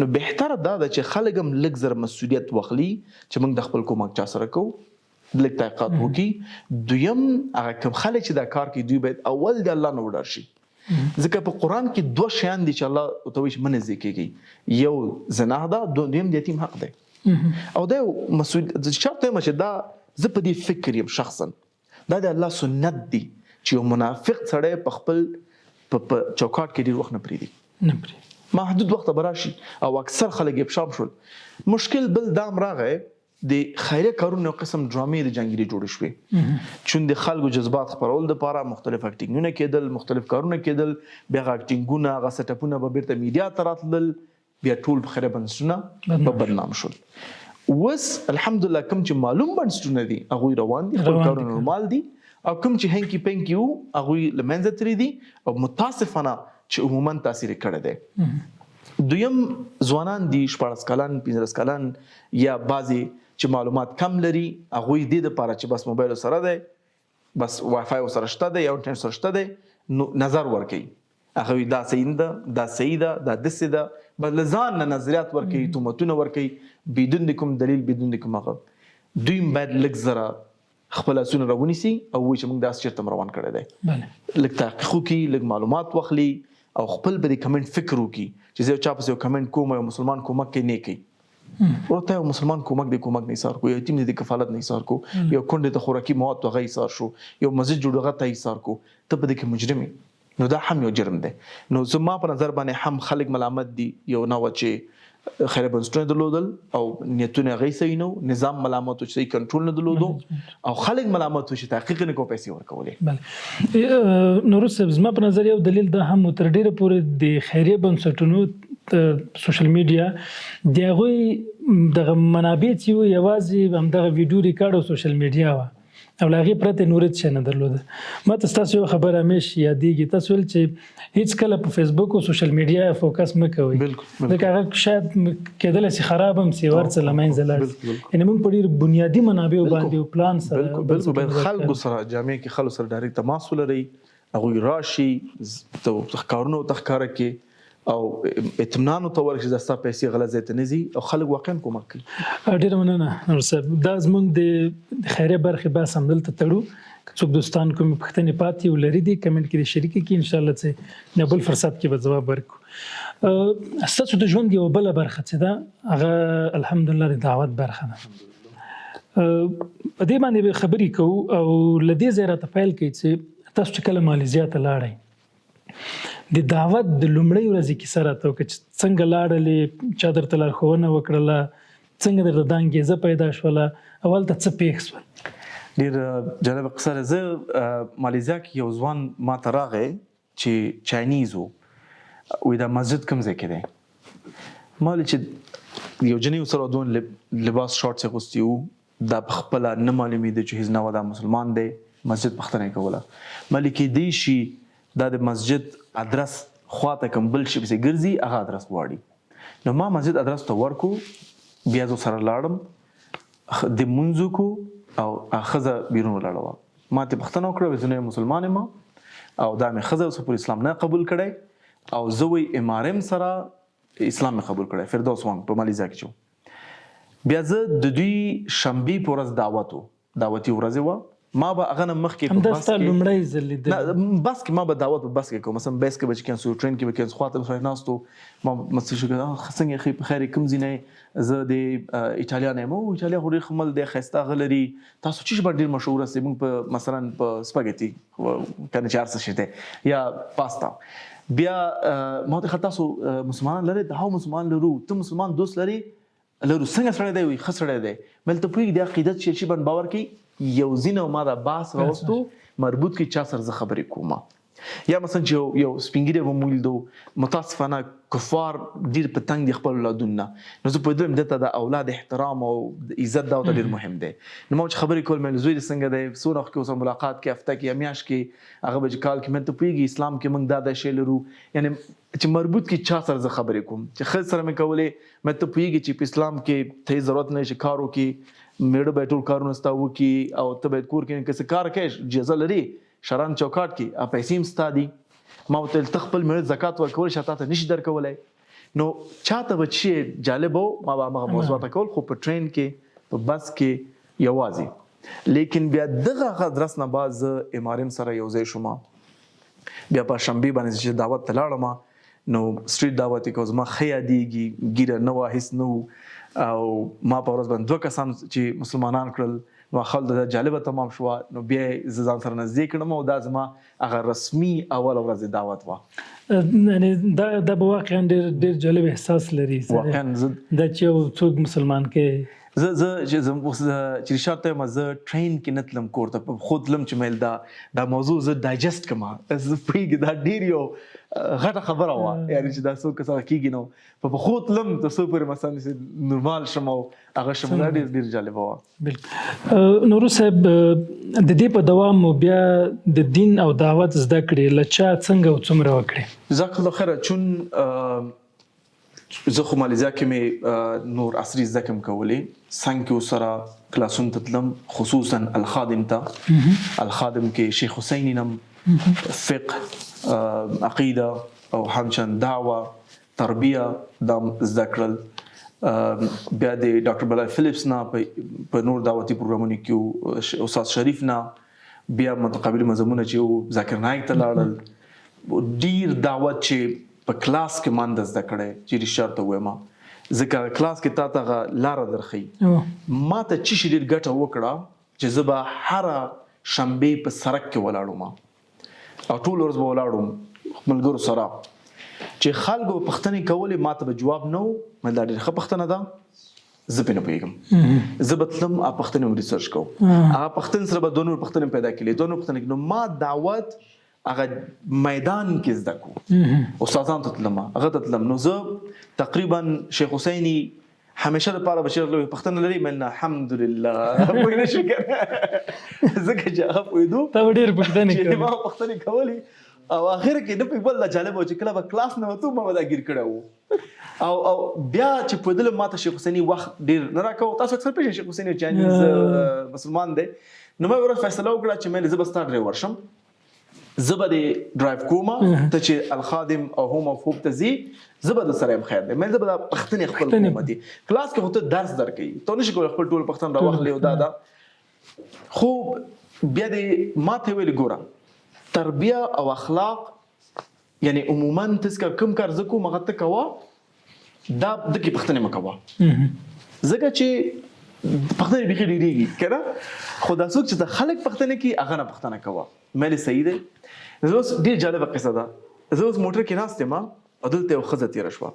نو بهتره دا ده چې خلک هم لږ زره مسؤلیت واخلي چې موږ د خپل کومک چا سره کوو، لږ تحقیقات وکړي. دویم هغه کوم خلک چې دا کار کوي دوی باید اول د الله نه وډار شي، ځکه په قرآن کې دوه شیان دي چې الله ورته وایي چې مه نږدې کېږئ، یو زنا ده، دویم د یتیم حق دی. او دا یو مسؤلیت شرط یم چې دا زه په دې فکر یم شخصا، دا د الله سنت دی چې یو منافق سړی په خپل په چوکاټ کې ډېر وخت نه پرېږدي، محدود وخت به راشي. او اکثر خلک یې پښام شول. مشکل بل دا هم راغی، د خیریه کارونو یو قسم ډرامې د جنګیري جوړې شوې، چون د خلکو جذبات خپرولو دپاره مختلف اکټینګونه کېدل، مختلف کارونه کېدل، بیا هغه اکټینګونه هغه سیټپونه به بېرته میډیا ته راتلل، بیا ټول په خیریه بنسټونه به بدنام شول. اوس الحمدلله کوم چې معلوم بنسټونه دي هغوی روان دي، خپل کارونه نورمال دي، او کوم چې هنکي پنکي وو هغوی له منځه تللي دي او متاسفانه چې عموما تاثیر یې کړی دی. دویم ځوانان دي، 16 کلن 15 کلن یا بعضې چې معلومات کم لري، هغوی دې دپاره چې بس موبایل سره دی، بس وای فای ورسره شته دی یا انټرنیټ سره شته دی، نو نظر ورکوي. هغوی دا صحیح نه ده، دا صحیح ده، دا داسې ده، بس له ځان نه نظریات ورکوي، تهمتونه ورکوي، بدون د کوم دلیل، بدون د کوم هغه. دوی باید لږ زره خپل لاسونه راونیسي او وایي چې موږ داسې چېرته هم روان کړی دی. لږ تحقیق وکړي، لږ معلومات واخلي او خپل په دې کمنټ فکر وکړي چې زه یو چا پسې یو کمنټ کوم، یو مسلمان کومک کوي نه کوي، ورته یو مسلمان کومک دی کومک نه ایثار کو، یو یتیم دی کفالت نه ایثار کو، یو کونډې ته خوراکي مواد هغه ایثار شو، یو مسجد جوړ هغه ته ایثار کو، ته په دې کې مجرم یې، نو دا هم یو جرم دی. نو زما په نظر باندې هم خلک ملامت دي، یو نوع چې خیریه بنسټونه درلودل او نیتونه هغې صحیح نه وو، نظام ملامت و چې صحیح کنټرول نه درلودو، او خلک ملامت و چې تحقیق نه کوو، پیسې ورکولې. بله نوروز صاحب، زما په نظر یو دلیل دا هم و، تر ډېره پورې د خیریه بنسټونو سوشل میډیا، د هغوی دغه منابع چې وو یوازې همدغه ویډیو ریکارډ او سوشل میډیا وه او له هغې پرته نور هېڅ شی نه درلوده. ما ته ستاسو یوه خبره همیش یادېږي، تاسو ویل چې هېڅکله په فیسبوک او سوشل میډیا فوکس مه کوئ، ځکه هغه شاید کېدلی شي خراب هم شي، هر څه له منځه لاړ شي. یعنې موږ په ډېر بنیادي منابعو باندې او پلان سره بالکل باید خلکو سره، جامعې کې خلکو سره ډایرکټ تماس ولرئ، هغوی راشي، کارونه ورته ښکاره کړي او اطمینان ورته ورکړي چې دا ستا پیسې غلط ځای ته نه ځي، او خلک واقعا کومک کوي. ډېره مننه نور صاحب، دا زموږ د خیریه برخې بحث همدلته تړو. که څوک دوستان کومې پوښتنې پاتې ولري دي کمنټ کې دې شریکې کړي، انشاءالله چې یو بل فرصت کې به ځواب ورکړو. ستاسو د ژوند یوه بله برخه چې ده هغه الحمدلله د دعوت برخه ده. په دې باندې به خبرې کوو او له دې ځایه راته پیل کړئ چې تاسو چې کله مالیزیا ته لاړئ د دعوت د لومړۍ ورځې کیسه راته وکړه چې څنګه لاړلې، چا درته لارښوونه وکړله، څنګه درته دا انګېزه پیدا شوله او هلته څه پېښ شول؟ ډېر جالبه قصه ده. زه مالیزیا کې یو ځوان ما ته راغی چې چاینیز و، وایي دا مسجد کوم ځای کې دی؟ ما ویل چې یو جنۍ ورسره وه، دوه لباس شارټس یې اغوستي وو، دا په خپله نه معلومېده چې هیڅ نه وه دا مسلمان دی، مسجد پوښتنه یې کوله. ما ویل کېدای شي دا د مسجد ادرس خواته کوم بل شي پسې ګرځي، هغه ادرس غواړي. نو ما مسجد ادرس ته ورکو، بیا زه سره لاړم، د مونځ وکړو او ښځه بیرون ولاړه وه. ما ترې پوښتنه وکړه، وایي زه نوی مسلمان یم او دا مې ښځه اوسه پورې اسلام نه قبول کړی او زه وایي ام ار ام سره اسلام مې قبول کړی، فردوس وانګ په مالیزیا کې چې و. بیا زه د دوی شنبې په ورځ دعوت و، دعوتي ورځې وه، ما به هغه نه مخکې په همدا بس ستا کې لومړی ځل لیدل؟ نه، بس کې ما به دعوت په بس کې کوم، مثلا بس کې به چې کېناستو، ټرین کې به کېناستو، خواته به سړی ناست و، ما مسجد شو، څنګه یې ښه په خیر یې، کوم ځای نه یې؟ زه د ایټالیا نه یم. او ایټالیا خو ډېر ښه ملک دی، ښایسته هغه لري، تاسو چې باندې ډېر مشهور یاست، موږ په مثلا په سپاګیتي کنه چې هر څه شی دی یا پاستا. بیا ما ورته وویل، تاسو مسلمانان لرئ؟ هو مسلمان لرو. ته مسلمان دوست لرې؟ لرو. څنګه سړی دی؟ وایي ښه سړی دی. مې ته پوهېږې د عقیدت چې شي باندې باور کوي؟ یو ځینه ما دا بحث راوستو مربوط کې چا سره زه خبرې کوم. یا مثلا چې یو سپین ږیری به مو ولیدو، متاسفانه کفار ډېر په تنګ دي خپل اولادونو نه، نو زه پوهېدلم ده ته د اولاد احترام او عزت دا ورته ډېر مهم دی. نو ما چې خبرې کول، مې ویل زوی دې څنګه دی، څونه وخت کې ورسره ملاقات کې، هفته کې یا میاشت کې، هغه به چې کال کې، مې ته پوهېږي اسلام کې موږ دا دا شی لرو، یعنې چې مربوط کې چا سره زه خبرې کوم. چې ښځې سره مې کولې، مې ته پوهېږي چې په اسلام کې ته هېڅ ضرورت نه لرې چې کار وکړي، مېړه به ټول کارونه ستا وکړي او ته باید کور کې که څه کار کوې اجازه لرې شران چوکاټ کې، هغه پیسې هم ستا دي. ما ورته ویل ته خپل مېړه زکات ورکولی شې، تا ته نشي درکولی. نو چاته به چې جالب و ما به هماغه موضوع ته کول، خو په ټرین کې په بس کې یوازې. لیکن بیا دغه هغه درس نه بعد زه ام ار ام سره یو ځای شوم. بیا په شنبې باندې چې دعوت ته لاړم، نو سټریټ دعوت یې کوو، زما ښه یادېږي، ږیره نه وه، هېڅ نه وو، او ما په ورځ باندې دوه کسان چې مسلمانان کړل، نو خلک دا جالبه تمام شوه. نو بیا یې زه ځان سره نږدې کړم او دا زما هغه رسمي اوله ورځ دعوت وه. یعنې دا به واقعا ډېر ډېر جالب احساس لري. واقعا زه دا چې یو څوک مسلمان کوي. زه زه چې زه اوس چې رشاد ته یم، زه ټرین کې نه تلم کور ته، په پښو تلم چې مې دا دا موضوع زه ډایجسټ کړم. زه پوهېږي دا ډېر یو غټه خبره وه، یعنې چې دا څو کسان کېږي، نو په پښو تلم تر څو پورې مثلا چې نورمال شم او هغه شم. دا ډېر ډېر جالبه وه. بالکل. نوروز صاحب، د دې په دوام مو بیا د دین او دعوت زده کړې له چا، څنګه او څومره وکړې؟ جزاک الله خیره. چون زه خو مالیزیا کې مې نور عصري زده کړې هم کولې، څنګ کې ورسره کلاسونو ته تلم، خصوصا الخادم ته. الخادم کې شیخ حسیني نم فقه، عقیده او همچنان دعوه تربیه دا زده کړل. بیا د ډاکټر بلال فلیپس نه په نور دعوتي پروګرامونو کې، استاد شریف نه، بیا متقابل مضمونه چې وو، ذاکر نایک ته لاړل. ډیر دعوت چې په کلاس کې مانده زده کړی چې رښتیا ته وایم، ځکه کلاس کې تا ته هغه لاره درښیي. ما ته چې شي ډېر ګټه وکړه چې زه به هره شنبه په سړک کې ولاړ وم او ټول ورځ به ولاړ وم ملګرو سره، چې خلکو به پوښتنې کولې ما ته به جواب نه و. مې دا ډېره ښه پوښتنه ده، زه پرې نه پوهېږم. زه به تلم هغه پوښتنې به ریسرچ کوم، هغه پوښتنې سره به دوه نور پوښتنې پیدا کړې، دوه نور پوښتنې. نو ما دعوت هغه میدان کې زده کو، استادان ته تلم، هغه ته تلم. نو زه تقریبا شیخ حسینی همیشه لپاره به چیرې لوی پښتنه لري من الحمدلله پوه نه شو کنه، ځکه چې هغه پوهېدو. تا به ډېرې پوښتنې چې ما پوښتنې کولې او اخر کې نه پوهېږم. بل دا جالب و چې کله به کلاس نه وتو ما به دا ګیر کړی و او بیا چې پوهېدلم ما ته شیخ حسیني وخت ډېر نه راکاوه. تاسو اکثر پېژنئ شیخ حسیني چاینیز مسلمان دی. نو ما ورځ فیصله وکړه چې مې زه به ستا ډرایور شم، زه به دې ډرایو کوم، ته چې الخادم او هوم اف هوپ ته ځې زه به در سره یم، خیر دی. مې زه به دا پښتنې خپل کوم دي کلاس کې خو ته درس درکوي، ته نشي کولی خپل ټول پښتن راواخلې. او دا دا خو بیا دې ما ته ویلې ګوره تربیه او اخلاق یعنی عموما ته کوم کار زه کوم هغه ته کوه، دا دکې پښتنې مه کوه، ځکه چې پښتنې بیخي ډېرېږي که نه. خو دا څوک چې د خلک پښتنه کوي هغه نه پښتنه کوه. مې صحیح دی. زه اوس ډېر جالبه قصه ده، زه اوس موټر کې ناست یم او دلته یو ښځه تېره شوه،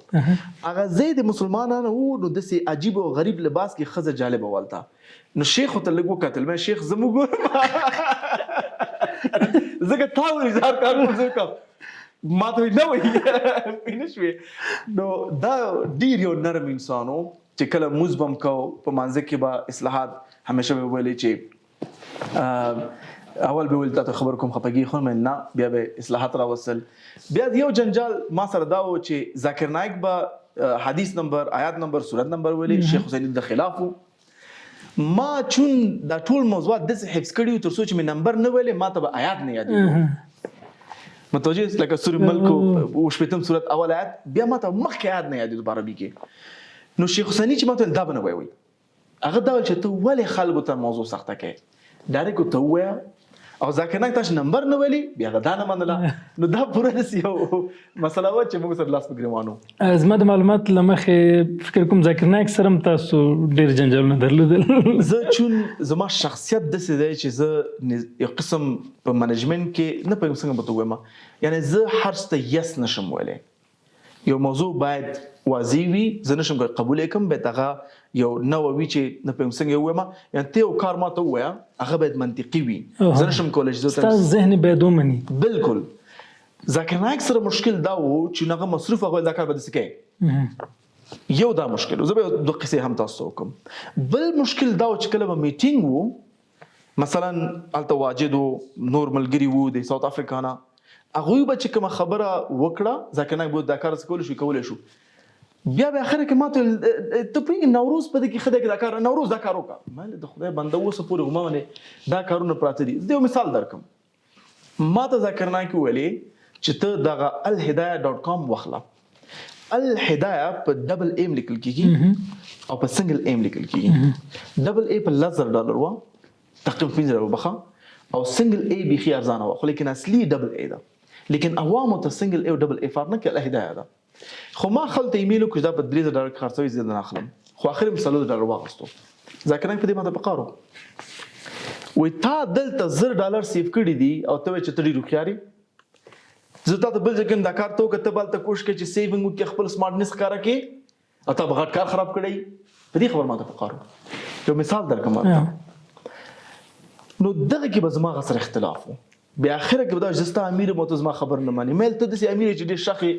هغه ځای د مسلمانانو وو، نو داسې عجیب او غریب لباس کې ښځه جالبه وه هلته. نو شیخ ورته لږ وکتل، مې شیخ زه مو ګورم ځکه تا ویل چې هر کار کوم زه کوم، ما ته نه وایي پوه نه شوې. نو دا ډېر یو نرم انسان و چې کله لمونځ به هم کوو په مانځه کې به اصلاحات همیشه به ویلې چې اول به ویل تاته خبر کوم خپګي خو مې نه، بیا به اصلاحات راوستل. بیا یو جنجال ما سره دا و چې ذاکر نایک به حدیث نمبر، آیات نمبر، سورت نمبر ویلې، شیخ حسیني د خلاف و. ما چون دا ټول موضوعات داسې حفظ کړي وو تر څو چې مې نمبر نه ویلې ما ته به آیات نه یادېدو. متوجه لکه سورې ملک او شپېتم سورت اول آیات بیا ما ته مخکې آیات نه یادېدو په عربي کې. نو شیخ حسیني چې ما ته ویل دا به نه وایي، هغه دا ویل چې ته ولې خلکو ته موضوع سخته کوې، ډایرکټ ورته ووایه. او ذاکر نایک تاسو نمبر نه ویلي بیا هغه دا نه منله. نو دا پوره داسې یو مسله وه چې موږ سره لاس په ګرېوان وو. زما د معلومات له مخې فکر کوم ذاکر نایک سره هم تاسو ډېر جنجالونه درلودل. زه چون زما شخصیت داسې دی چې زه یو قسم په منیجمنټ کې نه پوهېږم څنګه به ورته ووایم، یعنې زه هر څه ته یس نشم ویلی. یو موضوع باید واضح وي، زه نشم کولی قبول یې کړم، باید هغه یو نوع وي چې نه پوهېږم څنګه یې ووایم، یعنې ته یو کار ما ته ووایه هغه باید منطقي وي، زه نشم کولی چې زه ستا ذهن باید ومني. بالکل. ذاکر نایک سره مشکل دا و چې هغه مصروف، هغه دا کار به داسې کوي. یو دا مشکل و. زه به دوه قصې هم تاسو ته وکړم. بل مشکل دا و چې کله به میټینګ و، مثلا هلته واجد و، نور ملګري وو د ساوت افریقا نه، هغوی به چې کومه خبره وکړه ذاکر نایک به دا کار څه کولی شو کولی شو. بیا به اخره کې ما ته ویل، ته پوهېږې نوروز په دې کې ښه دی که دا کار، نوروز دا کار وکړه. ما ویل د خدای بنده اوسه پورې خو ما باندې دا کارونه پراته دي. زه یو مثال درکړم. ما ته ذاکر نایک وویلې چې ته دغه الهدایه ډاټ کام واخله. الهدایه په ډبل ایم لیکل کېږي او په سنګل ایم لیکل کېږي. ډبل ای په 10,000 ډالر وه، تقریبا 5,000 وبخښه، او سنګل ای بیخي ارزانه وه، خو لیکن اصلي ډبل ای ده. لیکن عوامو ته سنګل ای او ډبل ای فرق نه کوي، الهدایه ده. خو ما خلکو ته ایمیل وکړ چې دا په 3,000 ډالر کې خرڅوي، زه نه اخلم. خو اخر مې 4,000 ډالر واغستو. ذاکر نایک په دې ماته په قار و، وایي تا دلته 1,000 ډالر سیف کړي دي او ته وایې چې ته ډېر هوښیار یې. زه تا ته بل ځای کې دا کار ته وکړه، ته به هلته کوښښ کوې چې سیوینګ وکړې، خپل سمارټنس ښکاره کړې او تا به غټ کار خراب کړی. په دې خبر ماته په قار و. یو مثال درکړم ورته. نو دغه کې به زما هغه سره اختلاف و. بیا اخره کې به دا چې زه ستا امیر یم او ته زما خبر نه منې. مې ویل ته داسې امیر یې چې ډېر شخ یې.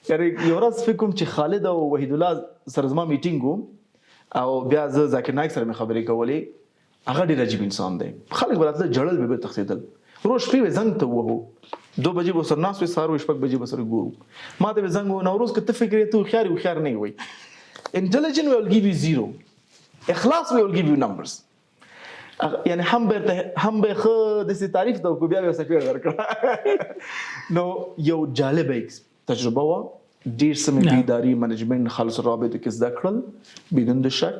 یعنې یو ورځ فکر کوم چې خالد او وحید الله سره زما میټینګ و او بیا زه ذاکر نایک سره مې خبرې کولې. هغه ډېر عجیب انسان دی، خلک به راتله ژړل به، بیا تښتېدل. روز شپې به زنګ ته ووهو، 2 بجې به سره ناست وي، سهار وي 6 بجې به سره ګورو. ما ته به زنګ ووهو، نوروز که ته فکر یې ته هوښیار یې، هوښیار نه یې، وایي انټلیجنټ وی ول ګیو یو زیرو، اخلاص وی ول ګیو یو نمبرز. یعنی هم به هم به ښه داسې تعریف ته وکړو، بیا به یې څپېړه درکړه. نو یو جالبه تجربه وه، ډېر څه مې په اداري منیجمنټ خلکو سره رابطو کې زده کړل. بدون د شک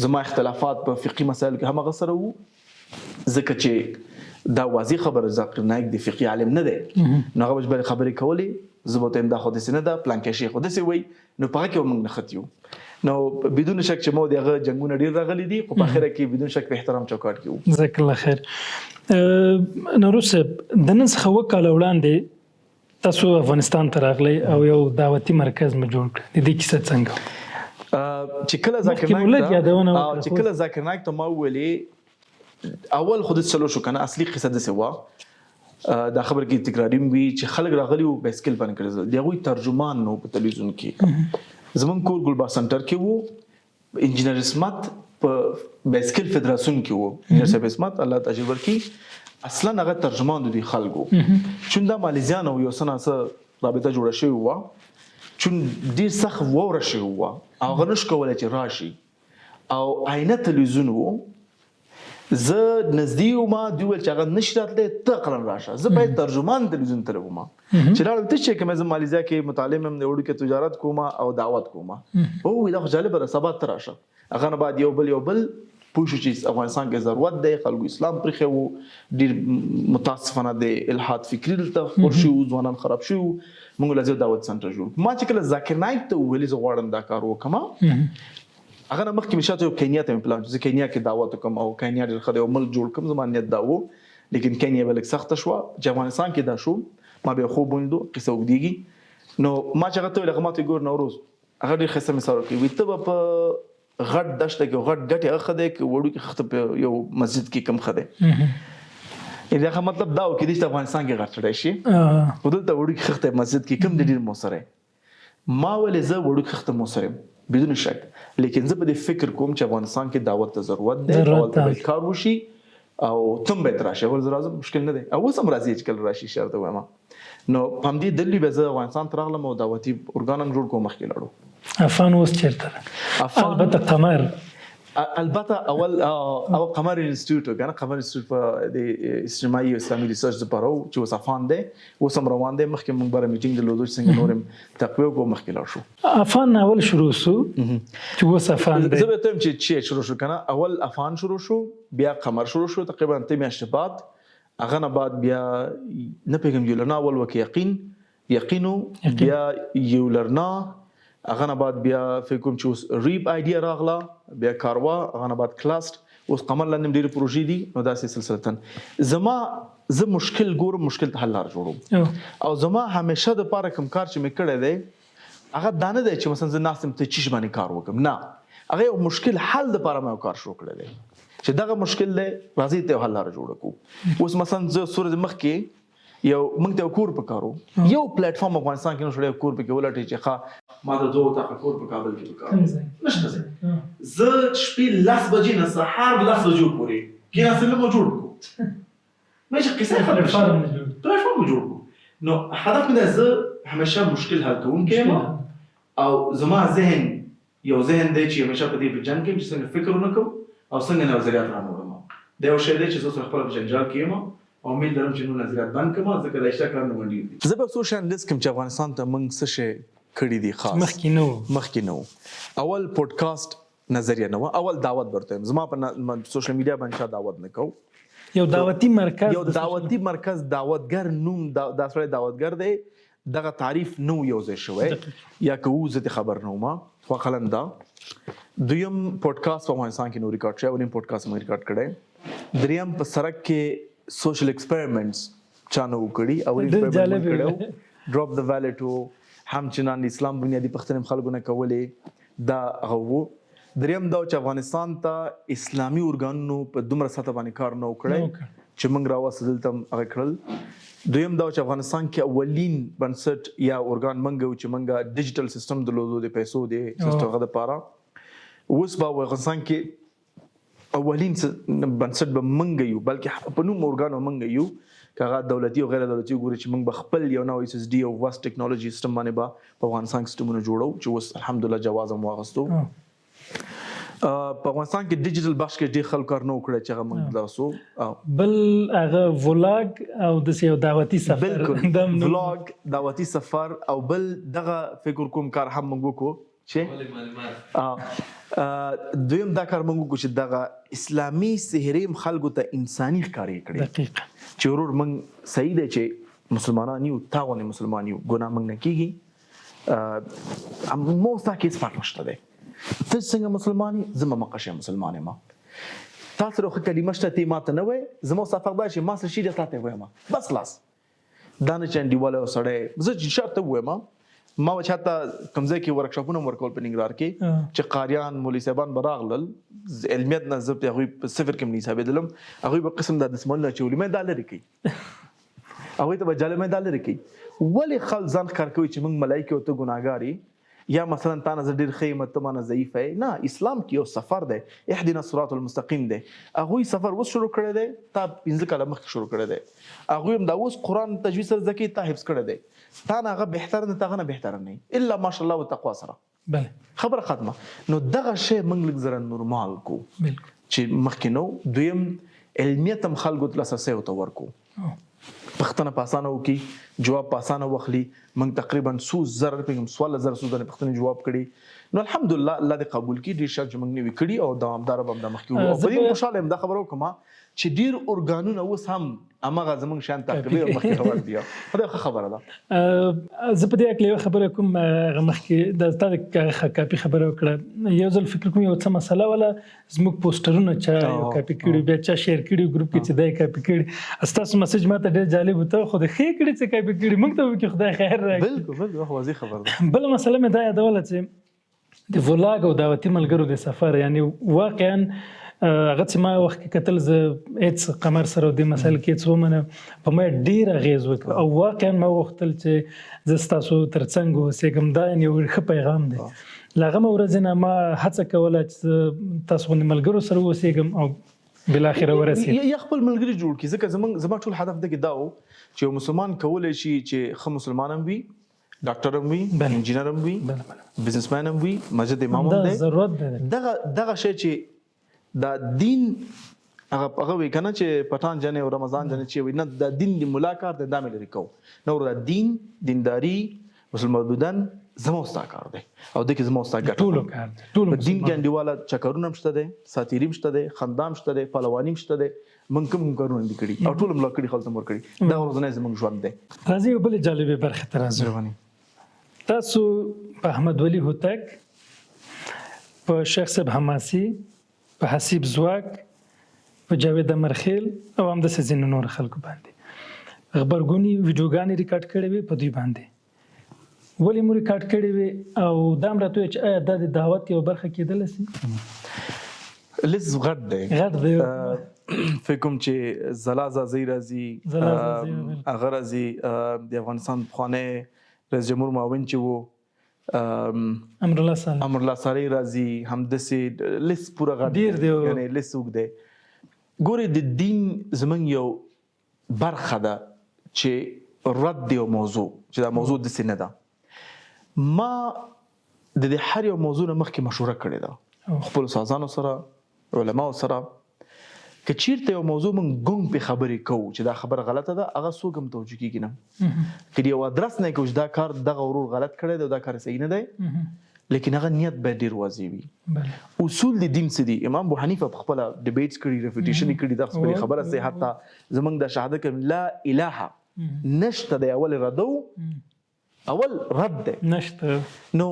زما اختلافات په فقهي مسایلو کې هم هغه سره وو، ځکه چې دا واضح خبره ذاکر نایک د فقهي عالم نه دی، نو هغه به چې بلې خبرې کولې زه به ورته وایم دا خو داسې نه ده، پلانکی شی خو داسې وایي، نو په هغه کې به موږ نښتي یو. نو بدون شک چې مو د هغه جنګونه ډېر راغلي دي، خو په اخره کې بدون شک په احترام چوکاټ کې وو. جزاک الله خیر. نوروز صاحب، د نن څخه 7 کاله وړاندې تاسو افغانستان ته راغلی او یو دعوتي مرکز مو جوړ کړ، د دې کیسه څنګه وه؟ چې کله ذاکر نایک ته چې کله ذاکر نایک ته ما وویلې، اول خو داسې چلو شو که نه، اصلي قصه داسې وه. دا خبر کې تکراري وي چې خلک راغلي وو بایسکل باندې کړل، د هغوی ترجمان نو په تلویزیون کې. زمونږ کور ګلباغ سنټر کې وو، انجینر عصمت په بایسکل فدراسیون کې وو. انجینر صاحب عصمت الله ته اجر ورکړي، اصلا هغه ترجمان د دوی خلکو، چون دا مالیزیان او یو څه ناڅه رابطه جوړه شوې وه، چون ډیر سخت واوره شوې وه او هغه نشو کولی چې راشي، او آینه تلویزیون وو، زه نزدې وم، دوی ویل چې هغه نشي راتلی، ته اقلا راشه. زه باید ترجمان تلویزیون ته وم چې لاړم، ته چې کوم زه مالیزیا کې متعلم یم، د وړوکي تجارت کوم او دعوت کوم. او دا خو جالبه ده، سبا ته راشه. هغه نه بعد یو بل یو بل پوه شو چې افغانستان کې ضرورت دی، خلکو اسلام پرېښی وو، ډېر متاسفانه د الحاد فکري دلته خپور شوي وو، ځوانان خراب شوي وو. موږ له زه دعوت سنټر جوړ. ما چې کله ذاکر نایک ته وویل زه غواړم دا کار وکړم، هغه نه مخکې مې شاته یو کینیا ته مې پلان چې زه کینیا کې دعوت وکړم او کینیا ډېر ښه دی او ملک جوړ کړم، زما نیت دا و، لیکن کینیا به لږ سخته شوه. چې افغانستان کې دا شو، ما بیا خوب ولیدو، قصه اوږدېږي. نو ما چې هغه ته وویل، هغه ما ته ګور نوروز، هغه ډېر ښایسته مثال ورکوي، وایي ته به په غټ دشته کې غټ ګټې هغه ښه دی که وړوکي خښته په یو مسجد کې کوم ښه دی. یعنې هغه مطلب دا و کېدای شي افغانستان کې غټ سړی شي، خو دلته وړوکي خښته مسجد کې کوم دی ډېر موثر دی. ما ویلې زه وړوکي خښته موثر یم بدون شک، لیکن زه په دې فکر کوم چې افغانستان کې دعوت ته ضرورت دی، او هلته باید کار وشي او ته هم باید راشې. اول زه راځم، مشکل نه دی، او اوس هم راځي چې کله راشي شرط وایم. نو په همدې دلیل بیا زه افغانستان ته راغلم او دعوتي ارګان هم جوړ کړو، مخکې لاړو. افغان اوس چېرته ده؟ البته قمر، البته اول او قمر انسټیټیوټ کنه، قمر انسټیټیوټ په د اجتماعي او اسلامي ریسرچ لپاره چې اوس افغان دی، اوس هم روان دی. مخکې موږ بره میټینګ درلودو چې څنګه نور هم تقویه وکړو، مخکې لاړ شو. افغان اول شروع شو چې اوس افغان دی. زه به ته وایم چې شروع شو کنه، اول افغان شروع شو، بیا قمر شروع شو، تقریبا 8 میاشتې بعد. هغه نه بعد بیا نه پوهېږم یولرنا اول وکړ، یقینو، بیا یولرنا، هغه نه بعد بیا فکر کوم چې اوس ریب آیډیا راغله، بیا کاروا، هغه نه بعد کلاست، اوس قمر لاندې ډېرې پروژې دي. نو داسې سلسلتاً زما زه مشکل ګورم، مشکل ته حل لار جوړوم، او زما همیشه د پاره کوم کار چې مې کړی دی هغه دا نه دی چې مثلا زه ناست یم ته چیش باندې کار وکړم، نه، هغه یو مشکل حل د پاره ما یو کار شروع کړی دی چې دغه مشکل دی، راځئ ته یو حل لاره جوړه کړو. اوس مثلا زه څو ورځې مخکې یو موږ ته یو کور پکارو، یو پلیټ فارم افغانستان کې نشو، یو کور پکې ولټوي چې ښه ما ته 2 اتاقه کور په کابل کې پکار نشته. زه شپې 10 بجې نه سهار 10 بجو پورې کېناستلم او جوړ کړو، مې چې قصه ختمه شي پلیټ فارم جوړ کړو. نو هدف مې دا، زه همیشه مشکل حل کوونکی یم، او زما ذهن یو ذهن دی چې همیشه په دې په جنګ کې یم چې څنګه فکر ونه کوم او څنګه نظریات رانه وړم. دا یو شی دی چې زه سره خپله په جنجال کې یم او میل لرم چې نور نظریات بند کړم، ځکه دا اشتیا کارونه ډېر دي. زه به څو شیان لیست کړم چې افغانستان ته موږ څه شی کړي دي خاص مخکې نه وو. اول پودکاسټ نظریه نه وه، اول دعوت ورته یم، زما په سوشل میډیا باندې چا دعوت نه کوو. یو دعوتي مرکز، یو دعوتي مرکز، دعوتګر نوم، دا سړی دعوتګر دی، دغه تعریف نه و یو ځای شوی، یا که و زه ترې خبر نه وم، خو اقلا دا. دویم پودکاسټ په افغانستان کې نو ریکارډ شوی، اولین پودکاسټ مې ریکارډ کړی. دریم په سړک کې سوشل ایکسپریمنټس چا نه و کړي، اولین ایکسپریمنټ مې کړی و، ډراپ د والټ و، همچنان د اسلام بنیادي پوښتنې هم خلکو نه کولې، دا هغه وو. دریم دا چې افغانستان ته اسلامي ارګانونو په دومره سطح باندې کار نه و کړی چې موږ راوستل دلته هم هغه کړل. دویم دا چې افغانستان کې اولین بنسټ یا ارګان موږ و چې موږ ډیجیټل سیستم درلودو د پیسو د سیستم هغه دپاره. اوس به افغانستان کې اولین بنسټ به موږ یو، بلکې په نوم ارګان به موږ یو، که هغه دولتي او غیر دولتي وګوري چې موږ به خپل یو نوی اس اس ډي او وست ټکنالوژي سیستم باندې به په افغانستان کې سیستمونه جوړو چې اوس الحمدلله جواز هم واخیستو. په افغانستان کې ډیجیټل بخش کې ډېر خلک کار نه وکړی چې هغه موږ لاسو. بل هغه ولاګ او داسې یو دعوتي سفر، بالکل ولاګ، دعوتي سفر، او بل دغه فکر کوم کار هم موږ وکړو چې دویم دا کار موږ وکړو چې دغه اسلامي څهرې هم خلکو ته انساني ښکارې کړې. دقیقاً. چې ورور موږ صحیح دی چې مسلمانان یو، تا غوندې مسلمان یو، ګناه موږ نه کېږي، مو ستا کې هېڅ فرق نشته دی، ته څنګه مسلمان یې، زه به مقشه مسلمان یم، تا سره ښه کلمه شته، ته یې ما ته نه وایې، زما ستا فرق دا چې ما سره شي دی تا ته یې وایم، بس خلاص. دا نه چې انډیواله یو سړی، زه چې شرط ته ووایم، ما به چې حتی کوم ځای کې ورکشاپونه هم ورکول په ننګرهار کې، چې قاریان مولوي صاحبان به راغلل، علمیت نه زه په هغوی په صفر کې هم نه حسابېدلم، هغوی به قسم دا دستمالونه اچولي، ما دا لرې کوي. هغوی ته به جالب دا لرې کوي. ولې خلک ځان ښکار کوي چې موږ ملایکې او ته ګناهګار یې، یا مثلا تا نه زه ډېر ښه یم ته ما نه ضعیفه یې؟ نه، اسلام کې یو سفر دی، اهدنا الصراط المستقیم دی. هغوی سفر اوس شروع کړی دی، تا 5 کاله مخکې شروع کړی دی. هغوی هم دا اوس قرآن تجوید سره زده کوي، تا حفظ کړی دی. تا نه هغه بهتر نه، تا هغه نه بهتر نه، الا ماشاءالله و تقوا سره. خبره ختمه. نو دغه شی موږ لږ زره نورمال کو چې مخکې نو. دویم، علمیت هم خلکو ته لاسرسی ورته ورکو، پوښتنه په اسانه وکړي، جواب په اسانه واخلي. موږ تقریبا څو زره روپۍ، 14,000 څو ځله پوښتنې جواب کړي. نو الحمدلله، الله دې قبول کړي، ډېر شیان چې موږ نوي کړي او دوامداره به هم دا مخکې وړو. او په دې خوشحاله یم، دا خبره وکړم چې ډېر ارګانونه اوس هم همغه زموږ شیان تعقیبوي او مخکې روان دي. خدای ښه خبره ده. زه په دې هکله یوه خبره کوم. هغه مخکې د تا د کاپي خبره وکړه. یو ځل فکر کوم یو څه مسله وله، زموږ پوسټرونه چا یو کاپي کړي، بیا چا share کړي ګروپ کې چې دا یې کاپي کړي. ستاسو message ماته ډېر جالب و، ته خو د ښې کړي چې کاپي کړي، موږ ته وکړي، خدای خیر راکړي. بالکل بالکل، خو واضح خبره ده. بله مسله مې دا یادوله چې د vlog او دعوتي ملګرو د سفر، یعنی واقعا هغه چې ما وخت کې کتل، زه هیڅ قمر سره د مسایل کې هیڅ ومنه، په ما ډیر اغیز وکړ او واقعا ما غوښتل چې زه ستاسو ترڅنګ اوسېږم. دا یعنی یو ښه پیغام دی. له هغه ورځې نه ما هڅه کوله چې تاسو غوندې ملګرو سره اوسېږم او بالاخره ورسېد. یا خپل ملګری جوړ کړي، ځکه زما ټول هدف دغه دا و چې یو مسلمان کولی شي چې ښه مسلمان هم وي، ډاکټر هم وي، انجینر هم وي، businessman هم وي، مسجد امام هم دی. ضرورت دی. دغه شی چې دا دین هغه وی کنه چې پټان جنې او رمضان جنې چې وي، نه دا دین دی ملا کار دی، دا مې لري کو نو. دا دین، دینداری، مسلمان بودن زما ستا کار دی او د کې زما ستا ګټه. ټولو کار دی، ټولو. دین کې انډیواله چکرونه هم شته دی، ساتیري هم شته دی، خندا هم شته دی، پهلواني هم شته دی. مونږ کوم کارونه دي کړي او ټول ملا کړي، خلک مور کړي، دا ورځنی زمونږ ژوند دی. راځي یو بل جالبې برخې ته راځو. تاسو په احمد ولي هوتک، په شیخ صاحب حماسي، په حسیب ځواک، په جاوید امرخیل او همداسې ځینو نور خلکو باندې غبرګوني ویډیوګانې ریکارډ کړې وې. په دوی باندې ولې مو ریکارډ کړې وې او دا هم راته ووایه چې آیا دا د دعوت یوه برخه کېدلی سي؟ لیست غټ دی. غټ دی. فکر کوم چې زلا ځاځی راځي، هغه راځي، د افغانستان پخوانی رئیس جمهور معاون چې وو، امرالله صالح. امرالله صالح راځي. همداسې لیست پوره غټ ډیر دی. یعنی لیست اوږد دی. ګورې، د دین زمونږ یو برخه ده چې رد دی یو موضوع چې دا موضوع داسې نه ده. ما د دې هر یو موضوع نه مخکې مشوره کړې ده خپل استادانو سره، علماو سره. که چیرته یو موضوع مونږ ګونګ په خبرې کوو چې دا خبره غلطه ده، هغه څوک هم توجیه کیږي نه. که یو ادرس نه کوو چې دا کار دغه ورور غلط کړی دی او دا کار صحیح نه دی، لیکن هغه نیت باید ډیر واضح وي. اصول د دین څه دي؟ امام ابو حنیفه په خپله debates کړي، refutation کړي. دا خپلې خبره سي، حتی زمونږ د شهادت کلمه لا اله نشته دی، اول ردو، اول رد دی. نشته. نو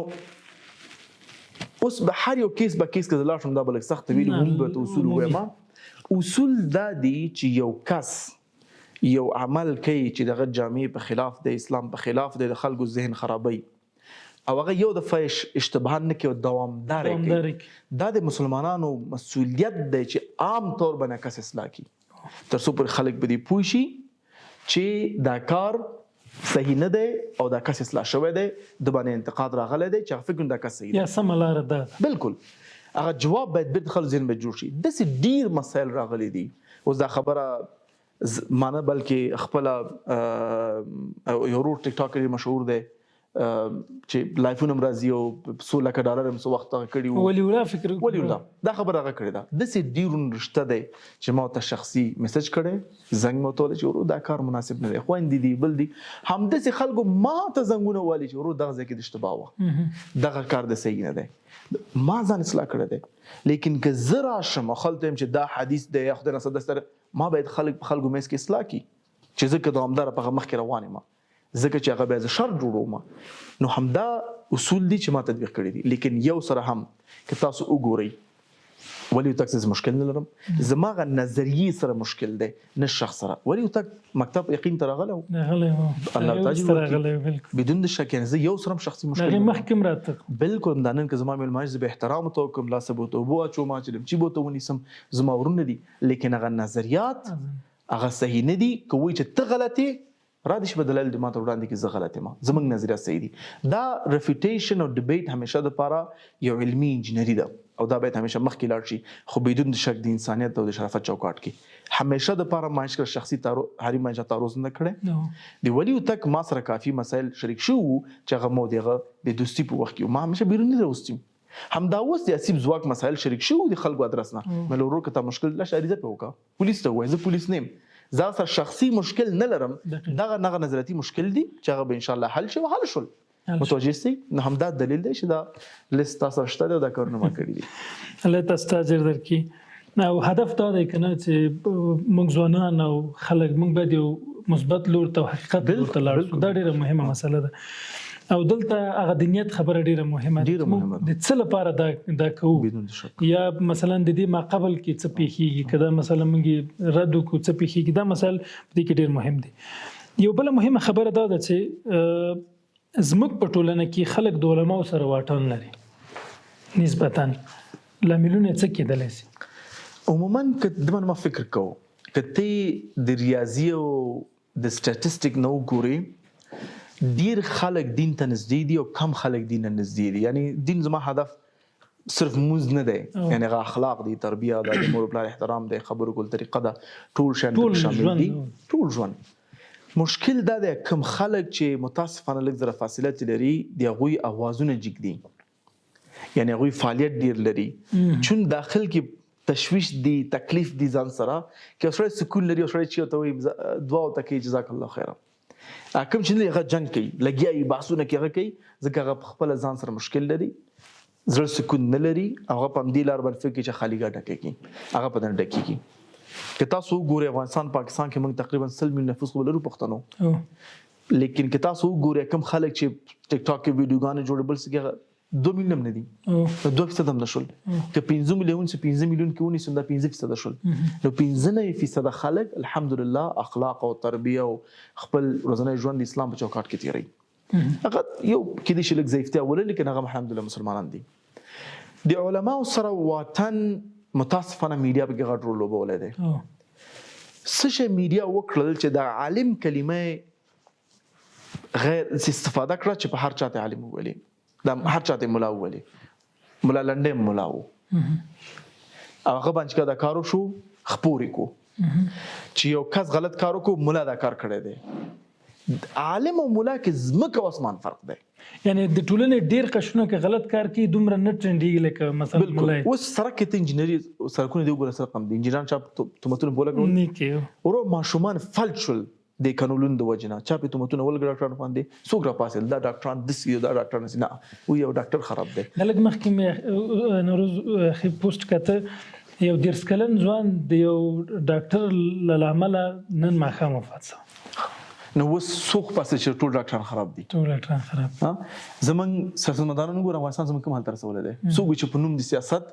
اوس به هر یو case به case کې لاړ شم، دا به لږ سخت وي. هم به ته اصول ووایم. اصول دا دي چې یو کس یو عمل کوي چې دغه جامع په خلاف دی، اسلام په خلاف دی، د خلکو ذهن خرابوي او هغه یو دفعه اشتباه نه کوي، دوامدار کوي، دا د مسلمانانو مسولیت دی چې عام طور باندې کس اصلاح کړي، تر څو پر خلک به دې پوه شي چې دا کار صحیح نه دی او دا کس اصلاح شوی دی، د باندې انتقاد راغلی دی چې هغه فکر دا کس صحیح دی یا سمه لاره ده. بالکل، هغه جواب باید بیرته خلک ذهن باید جوړ شي. داسې ډیر مسایل راغلي دي. اوس دا خبره مانه بلکې خپله یو ورور ټیک ټاک ډېر مشهور دی چې live ونه هم راځي او څو لکه ډالر هم څه وخت هغه کړي وو. ولي الله فکر. ولي الله دا خبره هغه کړې ده. داسې ډېر رشته دی چې ما ورته شخصي message کړی، زنګ مې ورته وویل چې ورور دا کار مناسب نه دی. خویندې دي، بل دي، همداسې خلکو ما ته زنګونه والي چې ورور دغه ځای کې د اشتباه وه، دغه کار د صحیح نه دی. ما ځان اصلاح کړی دی، لیکن که زه راشم او خلکو ته وایم چې دا حدیث دی یا خدای نه داسې، ما باید خلک په خلکو منځ کې اصلاح کړي چې زه که دوامداره په هغه مخکې روان یم، ځکه چې هغه بیا زه شر جوړوم. نو همدا اصول دي چې ما تطبیق کړي دي. لیکن یو سره هم که تاسو وګورئ، ولي هوتک سره مشکل نه لرم، زما غ نظریې سره مشکل دی، نه شخص سره. ولي هوتک مکتب یقین ته راغلی. راغلی. الله تعالی راغلی بالکل. بدون د شک، یعنی زه یو سره هم شخصي مشکل. هغې مخکې هم راته. بالکل. دا نن که زما مېلمه شي، زه به احترام ورته وکړم، لاس به ورته اوبه واچوم، چې لمچي به ورته ونیسم، زما ورونه دي، لیکن هغه نظریات هغه صحیح نه دي. که وایي چې ته غلط یې، را دي شي به دلایل دې ماته وړاندې کړي، زه غلط یم، زموږ نظریات صحیح دي. دا رفیوټیشن او ډیبیټ همیشه دپاره یو علمي انجینري ده او دا باید همیشه مخکې لاړ شي، خو بدون د شک د انسانیت او د شرافت چوکاټ کې همیشه دپاره ما هیڅکله شخصي حریم باندې چا تعرض نه کړی. د ولي هوتک ما سره کافي مسایل شریک شوي وو چې هغه مو د هغه د دوستي په وخت کې ما همیشه بیروني راوستي. همدا اوس د حسیب ځواک مسایل شریک شوي وو د خلکو ادرس نه، مې له ورور که تا مشکل لاشه عریضه پرې وکړه، پولیس ته ووایه زه پولیس نه یم، زه هغه سره شخصي مشکل نه لرم، دغه نغه نظریاتي مشکل دي چې هغه به ان شاء الله حل شي او حل شول. متوجه سئ؟ نو همدا دلیل دی چې دا لیست تاسو سره شته دی او دا کارونه ما کړي دي. الله تاسو ته اجر درکړي. او هدف دا دی کنه چې موږ ځوانان او خلک موږ باید یو مثبت لور ته او حقیقت لور ته لاړ شو. دا ډیره مهمه مسله ده. او دلته هغه د نیت خبره ډیره مهمه ده، د څه لپاره دا کوو، یا مثلا د دې ما قبل کې څه پیښیږي، که دا مثلا موږ رد وکړو څه پیښیږي، دا مسایل په دې کې ډیر مهم دي. یو بله مهمه خبره دا ده چې زموږ په ټولنه کې خلک د علماو سره واټن لري نسبتاً، لاملونه څه کېدلی شي؟ عموماً که د باندې ما فکر کوو، که ته د ریاضي او د سټاتستیک نه وګورې، ډیر خلک دین ته نږدې دي او کم خلک دین نه نږدې دي. یعنی دین زما هدف صرف مونځ نه دی، یعنی هغه اخلاق دی، تربیه ده، د مور پلار احترام دی، خبرو کول طریقه ده، ټول شیان پکې شامل دي، ټول ژوند. مشکل دا دی کوم خلک چې متاسفانه لږ ذره فاصله ترې لري، د هغوی اوازونه جګ دي، یعنی هغوی فعالیت ډیر لري، چون داخل کې تشویش دی، تکلیف دی ځان سره، که یو سړی سکون لري، یو سړی چې ورته وایي دعا ورته کوي جزاک الله خیرا، کوم چې نه هغه جنګ کوي، لګیا وي، بحثونه کوي، هغه کوي، ځکه هغه په خپله ځان سره مشکل لري، زړه سکون نه لري، هغه په همدې لار باندې فکر کوي چې خالیګاه ډکېږي، هغه په دنه ډکېږي. که تاسو وګورئ افغانستان پاکستان کې موږ تقریبا 100 میلیون نفوس خو لرو پښتنو، لیکن که تاسو وګورئ کوم خلک چې ټیک ټاک کې ویډیوګانې جوړې بل څه کې، هغه 2 میلیون هم نه دي، 2% هم نه شول. که 5 میلیون څه 5 میلیون کې ونیسو دا 5% شول. نو 95% خلک الحمدلله اخلاق او تربیه او خپل ورځنی ژوند د اسلام په چوکاټ کې تېروي. هغه یو کېدای شي لږ ضعیفتیا ولري، لیکن هغه الحمدلله مسلمانان دي. د علماو سره واټن متاسفانه میډیا پکې غټ رول لوبولی دی. څه شی میډیا وکړل چې د عالم کلمه غیر استفاده کړه چې په هر چاته عالم وولي، دا هر چاته ملا وولي، ملا لنډی ملا و، هغه باندې چې دا کار وشو خپورې کو چې یو کس غلط کار وکړو، ملا دا کار کړی دی. عالم او ملا کې ځمکه او اسمان فرق دی. یعنی د ټولنې ډېر قشرونه که غلط کار کوي دومره نه ټرینډېږي لکه مثلا ملا. اوس سړک کې ته انجینري سړکونه دې وګوره، سړک هم دي، انجینران چا تهمتونه په ولګول؟ نه کوي. ورو ماشومان فلج شول د کنولون د وجې نه، چا پې تهمتونه ولګول ډاکټرانو باندې، څوک راپاڅېدل دا ډاکټران داسې دي، دا ډاکټران داسې، نه وایي یو ډاکټر خراب دی. دا لږ مخکې مې نوروز ښې پوسټ کته، یو 30 کلن ځوان د یو ډاکټر له لامله نن ماښام وفات شو. نو اوس څوک پاسې چې ټول ډاکټران خراب دي؟ ټول ډاکټران خراب دي. زمونږ سیاستمداران وګوره افغانستان زمونږ کوم حال ته رسولی دی، څوک چې په نوم د سیاست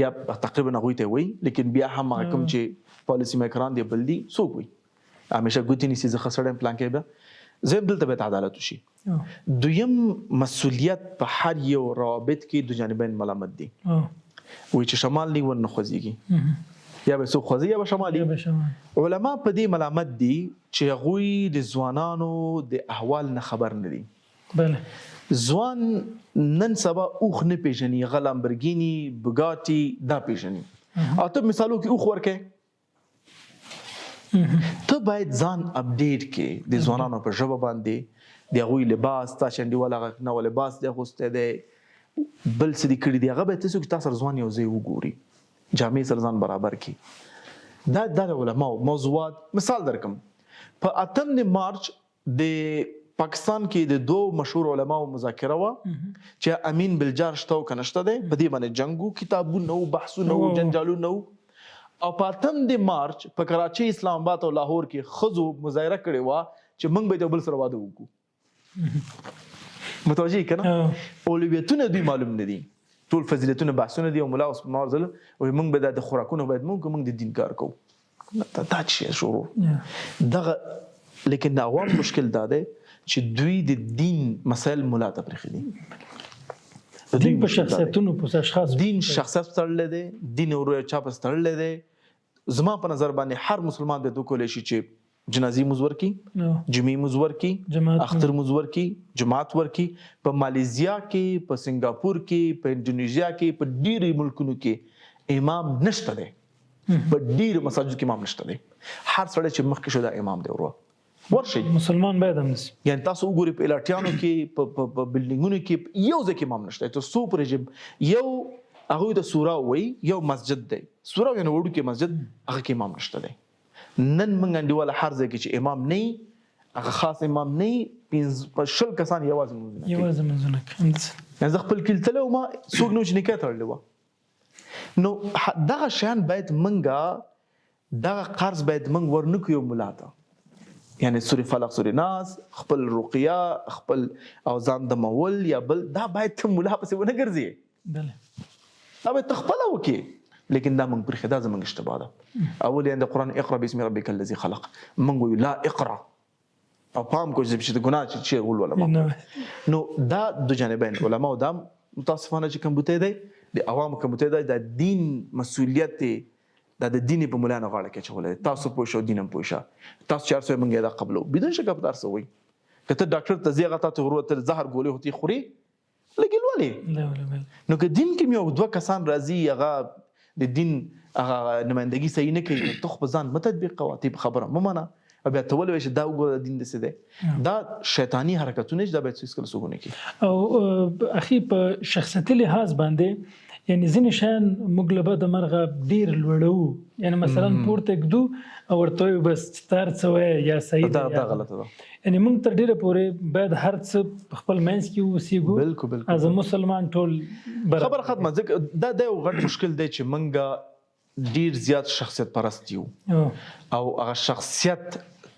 یا تقریبا هغوی ته وایي، لیکن بیا هم هغه کوم چې پالیسي میکران دی بل دي، څوک وایي همیشه ګوتې نیسي زه ښه سړی یم پلانکی به زه یم، دلته باید عدالت وشي. دویم مسؤلیت په هر یو روابط کې دو جانبین ملامت دي. وایي چې شمال نه ور نه خوځېږي، یا به څوک خوځي یا به شمالي. علما په دې ملامت دي چې هغوی د ځوانانو د احوال نه خبر نه دي. ځوان نن سبا اوښ نه پېژني، هغه لامبرګیني، بوګاټي دا پېژني. او ته مثالو کې اوښ ورکې، ته باید ځان اپډیټ کې د ځوانانو په ژبه باندې، د هغوی لباس، تا چې انډیوال هغه نوی لباس دی اغوستی دی، بل څه دې کړي دي، هغه باید ته څوک چې تا سره ځوان یو ځای وګوري، جامې سره ځان برابر کړي. دا د علماو موضوعات. مثال درکم، په 8 مارچ د پاکستان کې د دوو مشهور علماو مذاکره وه چې امین بلجار شته او که نشته دی، په دې باندې جنګ و، کتابونه و، بحثونه و، جنجالونه و. او په 8 مارچ په کراچۍ، اسلام آباد او لاهور کې ښځو مظاهره کړې وه چې موږ به د بل سره واده وکړو. متوجه یې که نه؟ اولویتونه دوی معلوم نه دي، ټول فضیلتونه بحثونه دي. او ملا اوس ما ورځل وایي موږ به دا د خوراکونو باید موږ موږ د دین کار کوو. دا څه شروع دغه. لیکن د عوام مشکل دا دی چې دوی د دین مسایل ملا ته پرېښي دي. دین په شخصیتونو، په اشخاصو، دین شخصیت تړلی دی، دین ورو چا پسې تړلی دی. زما په نظر باندې هر مسلمان باید وکولی شي چې جنازې موز ورکی، جمعې موز ورکی، اختر موز ورکی، جماعت ورکی. په مالیزیا کې، په سنگاپور کې، په انډونیزیا کې، په ډیرو ملکونو کې امام نشته دی. په ډیرو مساجدو کې امام نشته دی. هر سړی چې مخکې شو دا امام دی. ورو ورشي مسلمان باید هم نسی. یعنی تاسو وګورئ په الارټیانو کې، په بلډینګونو کې یو ځای کې امام نشته. تر څو پورې چې یو هغوی ته سورا وایي، یو مسجد دی، سورا یعنی وړوکی مسجد، هغه کې امام نشته دی. نن موږ انډیواله هر ځای کې چې امام نه وي، هغه خاص امام نه وي، 25 کسان یوازې لمونځونه کوي. یوازې لمونځونه کوي. یعنی زه خپل کلي تللی وم، څوک نه و چې نکاح تړلې وه. نو دغه شیان باید موږ، دغه قرض باید موږ ورنکړو یو ملا ته. یعنی سورې فلق، سورې ناس، خپل رقیه، خپل او ځان دمول یا بل، دا باید ته ملا پسې ونه ګرځې. بله دا باید ته خپله وکړې. لیکن دا موږ پرېښې، دا زموږ اشتباه ده. اول یې د قرآن اقرا باسم ربک الذي خلق، موږ وایو لا اقرا، او پام کوئ چې د ګناه چې ولولم. نو دا دو جانبین علماو دا متاسفانه چې کمبوتی دی، د عوامو کمبوتی دی، د دین مسؤلیت دی، دا د دین په مولانو غاړه کې اچولی دی. تاسو پوه شئ، دین هم پوه شه، تاسو چې هر څه موږ یې دا قبلو بدون شکه په تاسو وایي. که ته ډاکټر ته ځې، هغه تا ته ورور ته زهر ګولۍ خو ته خورې لګې لولې. نو که دین کې یو دوه کسان راځي، هغه د دین هغه نمایندګي صحیح نه کوي، نو ته خو په ځان مه تطبیق کوه، ته یې په خبره مه منه، او بیا ته ولې وایې چې دا وګوره دا دین داسې دی. دا شیطاني حرکتونه چې دا باید هېڅکله څوک ونه کړي. او اخی په شخصیتي لحاظ باندې یعنی ځینې شیان موږ له بده مرغه ډېر لوړوو، یعنی مثلا پورته ږدو او ورته وایو بس چې ته هر څه وایې یا صحیح دا ده یا غلطه ده. یعنی موږ تر ډېره پورې باید هر څه په خپل منځ کې اوسېږو. بالکل بالکل. از مسلمان ټول برابر. خبره ختمه. ځکه دا یو غټ مشکل دی چې موږ ډېر زیات شخصیت پرست یو، او هغه شخصیت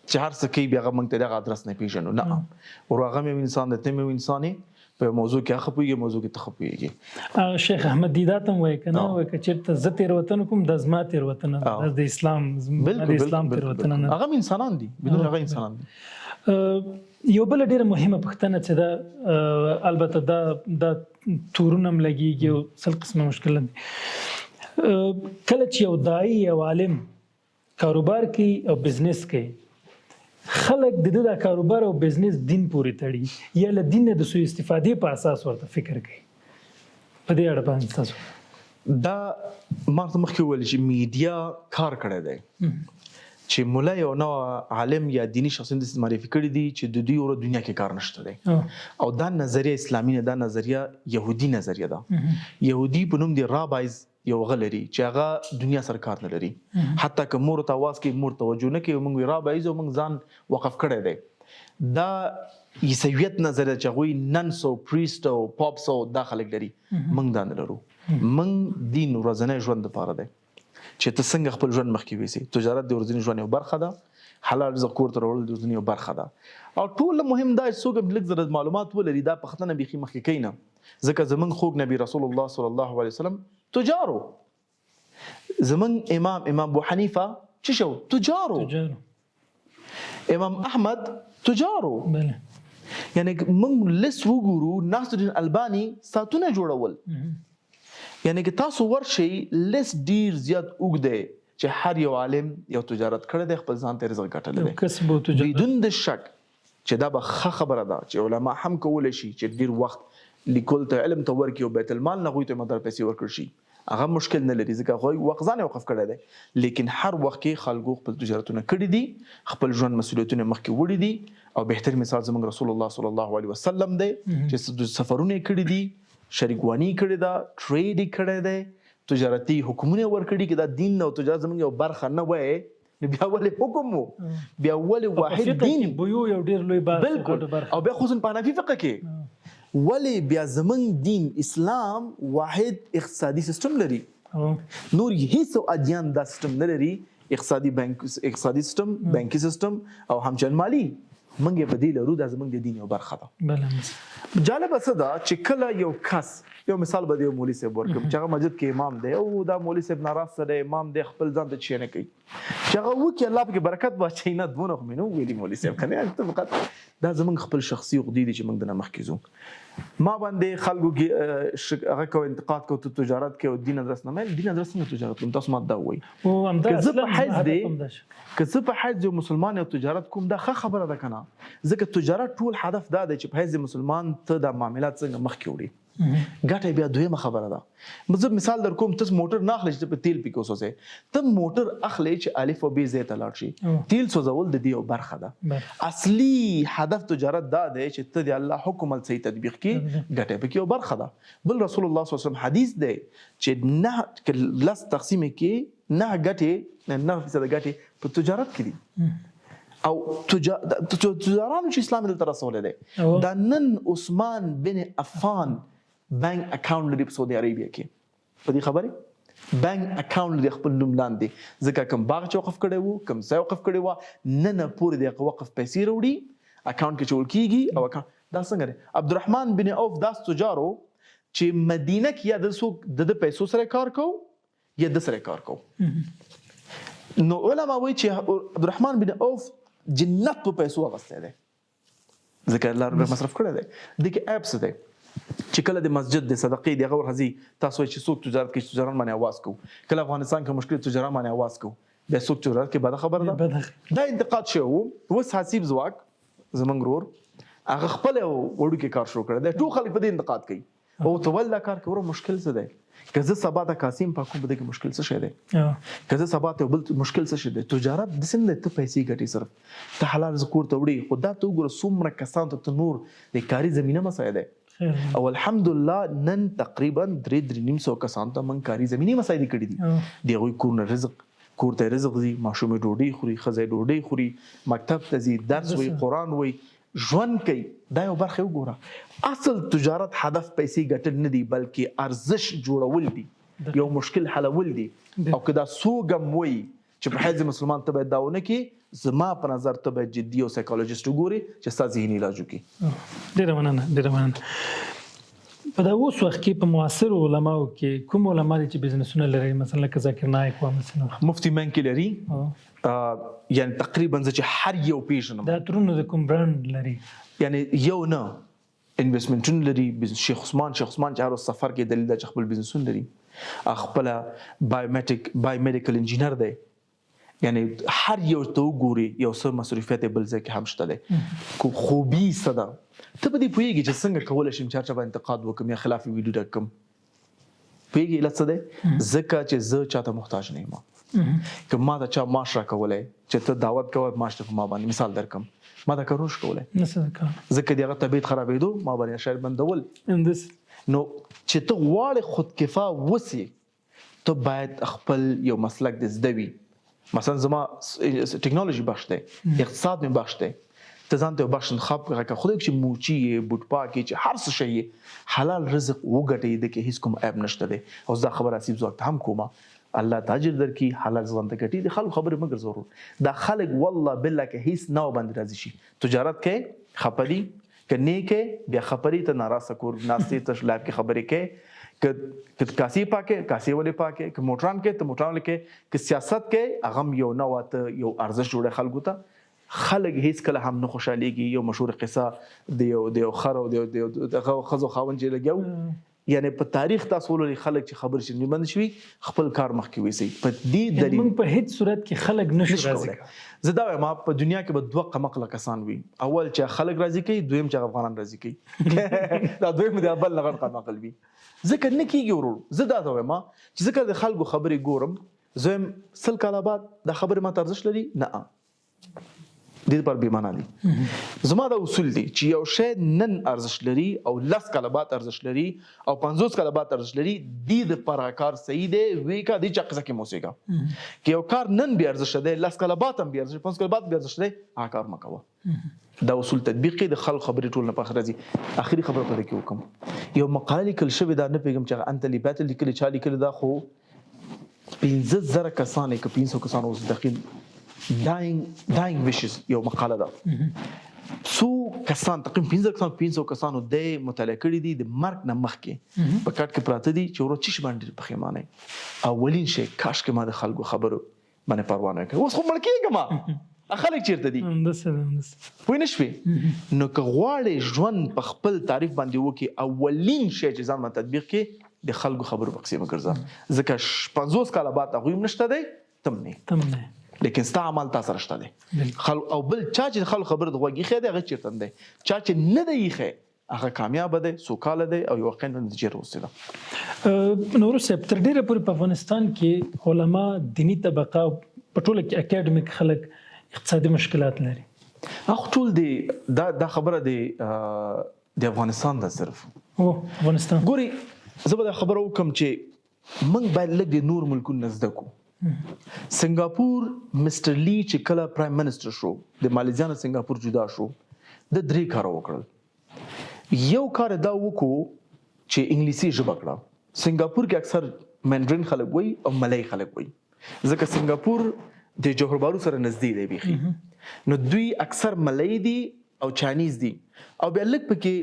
چې هر څه کوي بیا هغه موږ ته دغه ادرس نه پېژنو. نه ورو هغه هم یو انسان دی، ته هم یو انسان یې، په موضوع کې هغه پوهېږي، موضوع کې ته ښه پوهېږي. شیخ احمد دیدات هم وایي که نه، وایي که چېرته زه تېروتنه کوم دا زما تېروتنه ده، دا د اسلام، د اسلام تېروتنه نه ده. هغه هم انسانان دي، بدون هغه انسانان دي. یو بله ډېره مهمه پوښتنه چې ده، البته دا تورونه هم لګېږي او سل قسمه مشکل دي. کله چې یو داعي یو عالم کاروبار کوي او بزنس کوي، خلک د ده دا کاروبار او بزنس دین پورې تړي یا له دین نه د سوء استفادې په اساس ورته فکر کوي. په دې اړه باندې تاسو دا ما ته مخکې وویل چې میډیا کار کړی دی چې ملا یو نوع عالم یا دیني شخصیت داسې معرفي کړي دي چې د دوی ورو دنیا کې کار نشته دی. او دا نظریه اسلامي نه، دا نظریه یهودي نظریه ده. یهودي په نوم دی رابایز یو غل لري چې هغه دنیا سره کار نه لري، حتی که مور ته اواز کوي مور توجه نه کوي، موږ رابایز او موږ ځان وقف کړی دی. دا عیسویت نظریه چې هغوی ننس او پریست او پاپس او دا خلک لري، موږ دا نه لرو. موږ دین ورځنی ژوند دپاره دی چې ته څنګه خپل ژوند مخکې ویسې. تجارت د ورځني ژوند یو برخه ده، حلال رزق کور ته راوړل د ورځني یو برخه ده. او ټول مهم دا چې څوک هم لږ زره معلومات ولري، دا پوښتنه بیخي مخکې کوي نه، ځکه زموږ خوږ نبی رسول الله صلی الله علیه وسلم تجارو، زموږ امام امام ابو حنیفه چې شو تجارو، امام احمد تجارو. یعنی موږ لس وګورو ناصر الدین البانی ساعتونه جوړول. یعنی که تاسو ورشئ لس ډیر زیات اوږد دی چې هر یو عالم یو تجارت کړی دی، خپل ځان ته رزق ګټلی دی. کسب او تجارت. بدون د شک چې دا به ښه خبره ده چې علما هم کولی شي چې ډیر وخت لیکل ته علم ته ورکړي او بیت المال نه هغوی ته مدار پیسې ورکړل شي، هغه مشکل نه لري ځکه هغوی وخت ځان یې وقف کړی دی. لیکن هر وخت کې خلکو خپل تجارتونه کړي دي، خپل ژوند مسؤلیتونه مخکې وړي دي. او بهتر مثال زموږ رسول الله صلی الله علیه وسلم دی چې سفرونه یې کړي دي، شریکواني یې کړې ده، ټریډ یې کړی دی، تجارتي حکمونه یې ورکړي. که دا دین او تجارت زموږ یو برخه نه وای نو بیا ولې حکم وو، بیا ولې په واحد فقه کې دین؟ بیو یو ډېر لوی بحث و، بالکل. ګډه برخه. او بیا خصوصاً په حنفي فقه کې ولې بیا زموږ دین اسلام واحد اقتصادي سیستم لري، نور هیڅ ادیان دا سیستم نه لري. اقتصادي بانک، اقتصادي سیستم، بانکي سیستم او همچنان مالي، موږ یې په دې لرو. دا زموږ د دین یو برخه ده. جالبه څه ده چې کله یو کس، یو مثال به د یو مولوي صاحب ورکړم چې هغه مسجد کې امام دی او دا مولوي صاحب ناراض دی، امام دی، خپل ځان ته چی نه کوي، چې هغه وکړي الله پکې برکت واچوي. نه دونه خو مې نه ویلي مولوي صاحب که نه، ته فقط دا زموږ خپل شخصي عقدې دي چې موږ دنه مخکې ځو. ما باندې خلکو کې هغه کو انتقاد کو، ته تجارت کې او دین ادرس نه مې دین ادرس نه تجارت کوم، تاسو ما دا وایي. او همدا که زه په حیث هدف دی همدا شو. که زه په حیث یو مسلمان یو تجارت کوم، دا ښه خبره ده کنه، ځکه تجارت ټول هدف دا دی چې په حیث مسلمان ته دا معاملات څنګه مخکې وړي، ګټه بیا دویمه خبره ده. زه مثال در کوم، ته موټر نه اخلې چې په تیل پکې وسوځې، ته موټر اخلې چې الف او بي ځای ته لاړ شي. تیل سوځول د دې یو برخه ده. اصلي هدف تجارت دا دی چې ته د الله حکم ال صحیح تطبیق کې، ګټه پکې یو برخه ده. بل رسول الله صلی الله علیه وسلم حدیث دی چې نه لس تقسیم کې نه ګټې، 9% ګټې په تجارت کې دي. او تجارانو چې اسلام دلته رسولی دی، دا نن عثمان بن عفان بانک اکاونټ لري په سعودي عربیا کې، په دې خبرې بانک اکاونټ لري خپل نوم لاندې، ځکه کوم باغ چې وقف کړی وو، کوم ځای وقف کړی وو، نن پورې د هغه وقف پیسې راوړي، اکاونټ کې چول کیږي. او اکاونټ دا څنګه دی؟ عبدالرحمن بن عوف داس تجارو چې مدینه کې یا د څوک د پیسو سره کار کو یا د سره کار کو. نو علما وایي چې عبدالرحمن بن عوف جنت په پیسو اغوستی دی، ځکه الله رب مصرف کړی دی. د کې اپ څه دی چې کله د مسجد د صدقې د هغه ورځي، تاسو چې څوک تجارت کوي، تجاران باندې आवाज کو، کله افغانستان کې مشکل تجاران باندې आवाज کو، بیا څوک تجارت کې بده خبره ده، دا انتقاد شوی وو. اوس حسیب ځواک زمونږ ورور هغه خپل یو وړوکی کار شروع کړی دی، ټول خلک په دې انتقاد کوي، او ته ول دا کار کوي، مشکل څه دی؟ که زه سبا ته قاسم پاکوم په دې کې مشکل څه شی دی؟ که زه سبا ته بل مشکل څه شی دی؟ تجارت داسې نه دی ته پیسې ګټې، صرف ته حلال رزق کور ته وړي، خو دا ته وګوره څومره کسان ته ته نور د کاري زمینه مساعده. او الحمدلله نن تقریبا درې درې نیم سو کسان ته موږ کاري زمینې مساعدې کړې دي. د هغوی کورونه رزق، کور ته رزق ځي، ماشومې ډوډۍ خوري، ښځه ډوډۍ خوري، مکتب ته ځي، درس وایي، قرآن وایي، ژوند کوي. دا یو برخه وګوره، اصل تجارت هدف پیسې ګټل نه دي، بلکې ارزش جوړول دي، یو مشکل حلول دي. او که دا څوک هم وایي چې په حیث مسلمان ته باید دا ونه کړي، زما په نظر ته باید جدي او psychologist وګوري چې ستا ذهني علاج وکړي. ډېره مننه، ډېره مننه. په دا اوس وخت کې په معاصرو علماو کې کوم علما دي چې بزنسونه لري، مثلا لکه ذاکر نایک و مثلا؟ مفتي منکي لري، یعنی تقریبا زه چې هر یو پیژنم. د عطرونو د کوم برند لري؟ یعنی یو نه investment ونه لري. شیخ عثمان، شیخ عثمان چې هر ورځ سفر کې دلیل ده چې خپل بزنسونه لري، خپله biomedical engineer دی، یعنی هر یو ته وګوري یو څه مصروفیت بل ځای کې هم شته دی. کو خوبي څه ده، ته په دې پوهېږي چې څنګه کولی شم چې هر چا باندې انتقاد وکړم یا خلاف ویډیو ډک کړم؟ پوهېږي علت څه دی؟ ځکه چې زه چاته محتاج نه یم. که ما ته چا معاش راکولی چې ته دعوت کوه معاش ته په ما باندې مثال درکم، ما دا کار نشو کولی، ځکه د هغه طبیعت خرابېدو ما باندې شاید بندول. نو چې ته غواړې خودکفا وسې، ته باید خپل یو مسلک دې زده وي. مثلا زما ټکنالوژي بخش دی، اقتصاد مې بخش دی، ته ځان ته یو بخش انتخاب کړه، که خدای چې موچي یې، بوټ پاک یې، چې هر څه شی یې، حلال رزق وګټې، د کې هیڅ کوم عیب نشته دی. او زه دا خبره حسیب ځواک ته هم کوم، الله ته اجر درکړي، حلال ځان ته ګټي، د خلکو خبرې مه ګرځه ورور. دا خلک والله بالله که هیڅ نه باندې راضي شي، تجارت کوي خپه دي، که نه کوي بیا خپه دي، ته ناراسته کور ناستې، ته live کې خبرې کوې، که کاسې پاکې، کاسې ولې پاکې، که موټران کوې ته موټران ولې کوې، که سیاست کوې هغه هم یو نوع ته یو ارزش جوړوي خلکو ته. خلک هیڅ کله هم نه خوشحالېږي. یو مشهور قصه د یو خر او د یو دغه ښځو خاوند چې لګیا وو، یعنی په تاریخ تاسو ولولئ، خلک چې خبر شي نه بند شوي، خپل کار مخکې ویسي. په دې دلیل موږ په هیڅ صورت کې خلک نشو نشو راضي کولی. کولای. زه دا وایم، په دنیا کې به دوه قمقله کسان وي، اول چې خلک راضي کوي، دویم چې افغانان راضي کوي. دا دویم دی بل غټ قمقل وي، ځکه نه کېږي ورور. زه دا وایم چې ځکه د خلکو خبرې ګورم، زه وایم 100 کاله بعد دا خبرې ماته ارزښت لري نه، دې لپاره بې معنا دي. زما دا اصول دي چې یو شی نن ارزښت لري او 10 کاله بعد ارزښت لري او 50 کاله بعد ارزښت لري، دې دپاره کار صحیح دی، وی کا دې چا قصه کې مه اوسېږه. که یو کار نن بې ارزښته دی، 10 کاله بعد هم بې ارزښت، 50 کاله بعد بې ارزښته دی، هغه کار مه کوه. دا اصول تطبیق کړئ، د خلکو خبرې ټول نه پخ راځي. اخري خبره په دې کې وکړم، یو مقاله لیکل شوې ده، نه پوهېږم چې هغه انت لیباتل لیکلې چا لیکلې ده، خو 5000 کسان یې که 500 کسان اوس دقیق dying wishes یو مقاله ده، څو کسان تقریبا 5 کسان 500 کسانو د مطالعه کړي دي، د مرګ نه مخکې په کټ کې پراته دي چې ورو چیش باندې پښیمانه یم. اولین شی کاش کې ما د خلکو خبرو باندې پروا نه کړې، اوس خو مړ کېږم. خلک چیرته دي؟ همداسې ده، همداسې. پوه نه شوې؟ نو که غواړې ژوند په خپل تعریف باندې وکړې، اولین شی چې ځان باندې تطبیق کړې، د خلکو خبرو په قصې مه ګرځه، ځکه 50 کاله بعد هغوی هم نشته دی، ته هم نه یې، ته هم نه یې، لیکن ستا اعمال تا سره شته دی. او بل چا چې د خلکو خبرو ته غوږ ایښی دی، هغه چېرته نه دی. چا چې نه دی ایښی، هغه کامیابه دی، سوکاله دی او یو واقعا نتیجې راوستې ده. نوروز صاحب، تر ډېره پورې په افغانستان کې علما، دیني طبقه او په ټوله کې اکاډمیک خلک اقتصادي مشکلات لري. هغه ټول دی، دا خبره دی د افغانستان ده صرف. او افغانستان. ګوري، زه به دا خبره وکم چې موږ باید لږ د نور ملکونو نه زده کړو. سنګاپور مستر لی چې کله پرایم منسټر شو، د مالیزیا نه سنګاپور جدا شو، د درې کاره وکړل. یو کار دا وکړو چې انګلیسي ژبه کړه. سنګاپور کې اکثر منډرین خلک وایي او ملای خلک وایي، ځکه سنګاپور د جوهر بارو سره نږدې دی بیخي، نو دوی اکثر ملای دي او چاینیز دي، او بیا لږ پکې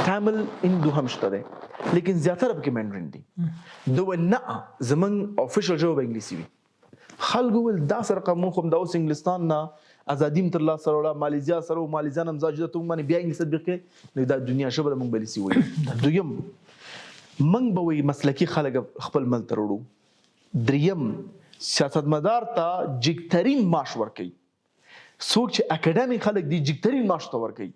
تامل هندو هم شته دی، لیکن زیاتره پکې منډرین دي. دوی ویل نه، زمونږ افیشل ژبه به انګلیسي وي. خلکو ویل دا سره موږ خو همدا اوس انګلستان نه ازادي هم ترلاسه راوړه، مالیزیا سره و، مالیزیا نه هم ځان جدا، ته موږ باندې بیا انګلیسي تطبیق کړې، نو دا دنیا ژبه ده، موږ به انګلیسي وایو. دویم، موږ به وایي مسلکي خلک خپل ملک ته راوړو. دریم، سیاستمدار ته جګترین معاش ورکوي. څوک چې اکاډمیک خلک دي جګترین معاش ته ورکوي.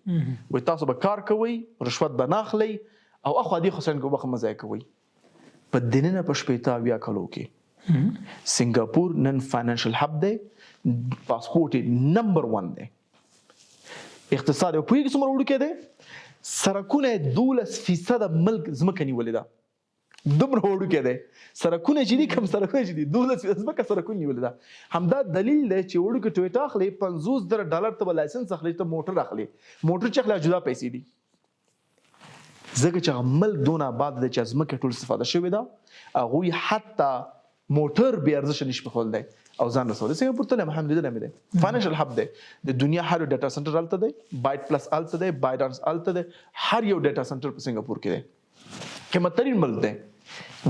وایي تاسو به کار کوئ، رشوت به نه اخلئ او اخوا دې خو څنګه وخت مه ضایع کوئ. په دننه په 60 کلو کې سنګاپور نن فاینانشل هب دی، پاسپورت یې نمبر 1 دی، اقتصاد یې پوهېږي څومره وړوکی دی، سرکونه یې 12% ملک ځمکه نیولې ده، دومره وړوکی دی، سرکونه چې دي، کم سرکونه چې دي، 12% ځمکه سرکونه نیولې ده. همدا دلیل دی چې وړوکی ټویټا اخلې، 50,000 ډالر ته به لایسنس اخلې، ته موټر اخلې، موټر چې اخلې جدا پیسې دي، ځکه چې هغه ملک دونه آباد دی چې ځمکه ټول استفاده شوې ده، هغوی حتی موټر بې ارزښه نشي پرېښودلی او ځان رسولی. سنګاپور تللی یم، هم لیدلی مې دی، فاینانشل هب دی، د دنیا هر یو ډیټا سنټر هلته دی، بایټ پلس هلته دی، بایډانس هلته دی، هر یو ډیټا سنټر په سنګاپور کې دی، قیمترین ملک دی.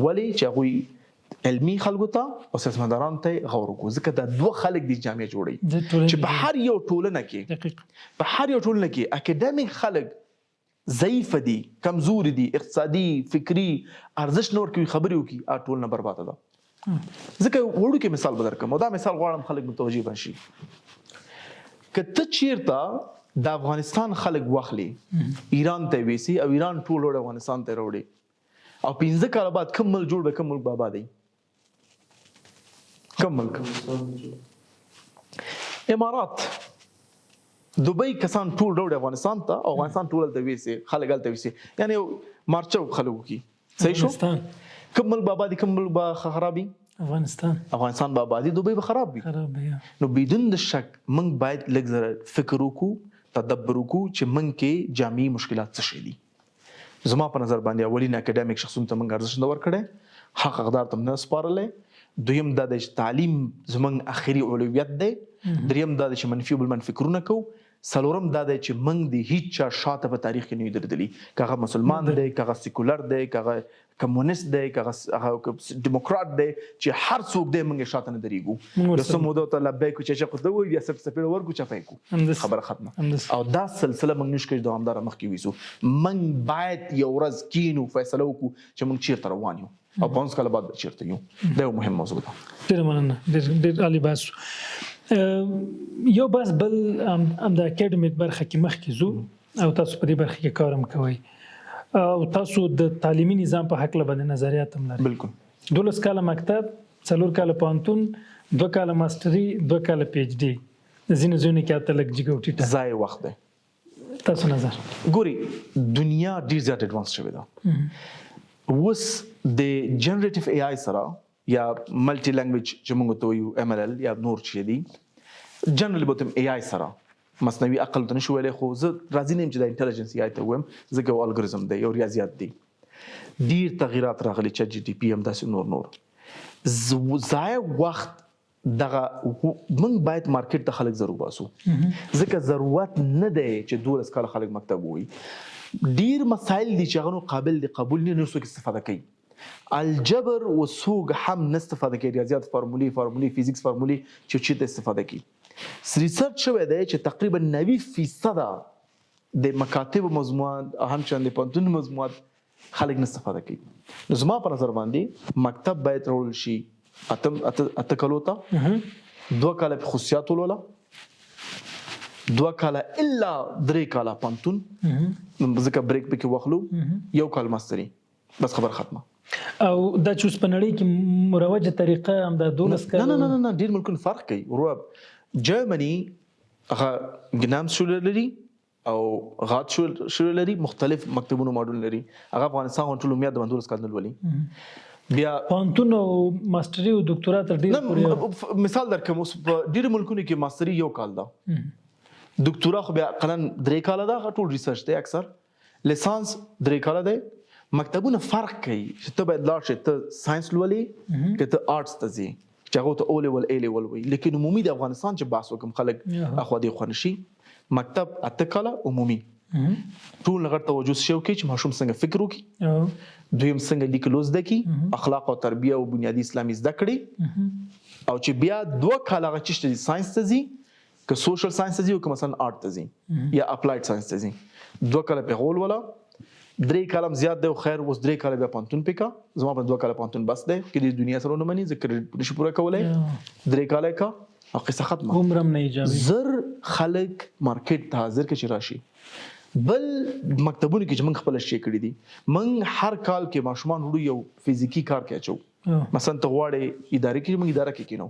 ولې چې هغوی علمي خلکو ته او سیاستمدارانو ته یې غور وکړو، ځکه دا دوه خلک دي جامعه جوړوي، چې په هر یو ټولنه کې، په هر یو ټولنه کې اکاډمیک خلک ضعیف دي، کمزوري دي، اقتصادي، فکري ارزښت نه ورکوي، خبرې وکړي، هغه ټولنه برباده ده. ځکه وړوکی مثال به درکړم او دا مثال غواړم خلک متوجه به شي. که ته چیرته د افغانستان خلک واخلې، ایران ته یې ویسي او ایران ټول وړي افغانستان ته یې راوړي، او 5 کاله بعد کوم ملک جوړ به، کوم ملک به آباد وي؟ کوم ملک؟ امارات. دبی کسان ټول راوړي افغانستان ته او افغانستان ټول هلته ویسي، خلک هلته ویسي، یعنې یو مارچه خلک وکړي. صحیح شو؟ کوم ملک به آباد وي، کوم ملک به خراب وي؟ افغانستان. افغانستان به آباد وي، دوبۍ به خراب وي. خراب وي. نو بدون د شک موږ باید لږ زره فکر وکړو، تدبر وکړو چې موږ کې جامعي مشکلات څه شی دي. زما په نظر باندې اولین اکاډمیک شخصونو ته موږ ارزښت نه ورکړی، حق حقدار ته نه سپارلی. دویم دا دی چې تعلیم زموږ اخري اولویت دی. دریم دا دی چې منفي او بل منفي فکرونه کوو. څلورم دا دی چې موږ د هیچا شاته په تاریخ کې نه یو درېدلي، که هغه مسلمان دی، که هغه سیکولر دی، که هغه کمونیست دی، که هغه دیموکرات دی، چې هر څوک دی موږ یې شاته نه درېږو. یو څه موده ورته لبیک چې چا ورته ووایو، بیا څپېړه ورکړو، چپه یې کړو، خبره ختمه. او دا سلسله موږ نشو کړای چې دوامداره مخکې ویسو. موږ باید یو ورځ کینو، فیصله وکړو چې موږ چیرته روان یو او 50 کاله بعد به چیرته یو. دا یو مهم موضوع ده. ډېره مننه، ډېر ډېر عالي بحث. یو بحث بل هم د اکاډمیک برخه کې مخکې ځو او تاسو په دې برخه کې کار هم کوئ او تاسو د تعلیمي نظام په هکله باندې نظریات هم لرئ. بالکل. 12 کاله مکتب، 4 کاله پوهنتون، 2 کاله ماستري، 2 کاله پی ایچ ډي، ځینو ځایونو کې حتی لږ جګه او ټیټه. ضایع وخت دی. تاسو نظر؟ ګوري، دنیا ډېر زیات اډوانس شوې ده. اوس د جنریټیو ای آی سره یا ملټي لانګویج چې موږ ورته وایو، ایم ال ال یا نور چې دي، جنرالي به ورته ای آی سره مصنوعي عقل ته نشو ویلی، خو زه راضي نه یم چې دا انټلیجنس ای آی ته ووایم، ځکه یو الګوریزم دی، یو ریاضیات دی. ډېر تغیرات راغلي، چټ جی ټي پي هم داسې نور نور. ضایع وخت دغه موږ باید مارکیټ ته خلک ضرور باسو، ځکه ضرورت نه دی چې 12 کاله خلک مکتب ووایي. ډېر مسایل دي چې هغه نور قابل دي قبول نه، نور څوک استفاده کوي. الجبر و څوک هم نه استفاده کوي، ریاضیات فارمولې، فزیکس فارمولې چې چېرته استفاده کوي. ریسرچ شوی دی چې تقریبا 90% د مکاتبو مضمونات همچنان د پوهنتون مضمونات خلک نه استفاده کوي. نو زما په نظر باندې مکتب باید راوړل شي اتم اته اته کلو ته، 2 کاله په خصوصیات ولوله، 2 کاله الا 3 کاله پوهنتون، ځکه بریک پکې واخلو، 1 کال ماستري، بس خبر ختمه. او دا چې اوس په نړۍ کې مروجه طریقه همدا 12 کاله؟ نه نه نه نه، ډیر ملکونه فرق کوي وروره. جرمني هغه ګنام شول لري او غات شول لري، مختلف مکتبونو ماډل لري. هغه افغانستان غو ټول میاد باندې 12 کال نه لولي. بیا پوهنتون او ماستری او دکتورا تر ډیر پورې. مثال درکم، اوس په ډیر ملکونو کې ماستری 1 کال ده، دکتورا خو بیا اقلا 3 کاله ده، ټول ریسرچ دی اکثر، لیسانس 3 کاله دی. مکتبونه فرق کوي چې ته باید لاړ شې، ته ساينس لولې که ته آرټس ته ځې، چې هغه ته او لیول ای لیول وایي. لیکن عمومي د افغانستان چې بحث وکم خلک اخوا دې خوا نشي. مکتب 8 کاله عمومي، ټول غټ توجه شو کې چې ماشوم څنګه فکر وکړي، دویم څنګه لیک لوست زده کړي، اخلاق او تربیه او بنیادي اسلامي زده کړي، او چې بیا 2 کاله هغه چې ساينس ته ځي، که سوشل ساينس ته ځي او که مثلا آرټ ته ځي یا اپلایډ ساينس ته ځي، 2 کاله په غول ولا، 3 کاله هم زیات دی. خیر اوس 3 کاله بیا پوهنتون پکا، زما په 2 کاله پوهنتون بس دی، که د دنیا سره ونه مني زه کریډټ نشي پوره کولی، 3 کاله کا او قصه ختمه. عمر هم نه ایجابي. زر خلک مارکیټ ته حاضر که چې راشي. بل مکتبونو کې چې موږ خپله شی کړي دي، موږ هر کال کې ماشومان وړو یو فزیکي کار کې اچو. مثلا ته غواړې ادارې کې، موږ اداره کې کینو،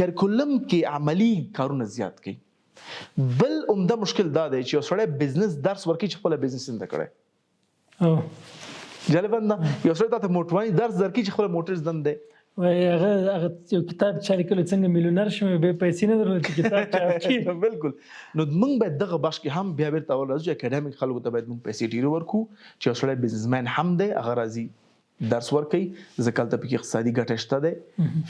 کریکولم کې عملي کارونه زیات کړي. بل عمده مشکل دا دی چې یو سړی بزنس درس ورکړي چې خپله بزنس نه کړی. جالبه ده، یو سړی تاته موټرواني درس درکړي چې خپله موټر زده نه دی. وایي هغه یو کتاب چا لیکلی څنګه میلیونر شم، بې پیسې نه درلودې چې کتاب چاپ کړي. بالکل. نو موږ باید دغه بخش کې هم بیا بېرته اول راځو چې اکاډمیک خلکو ته باید موږ پیسې ډېرې ورکړو چې یو سړی بزنسمن هم دی، هغه راځي درس ورکوي، ځکه هلته پکې اقتصادي ګټه شته دی،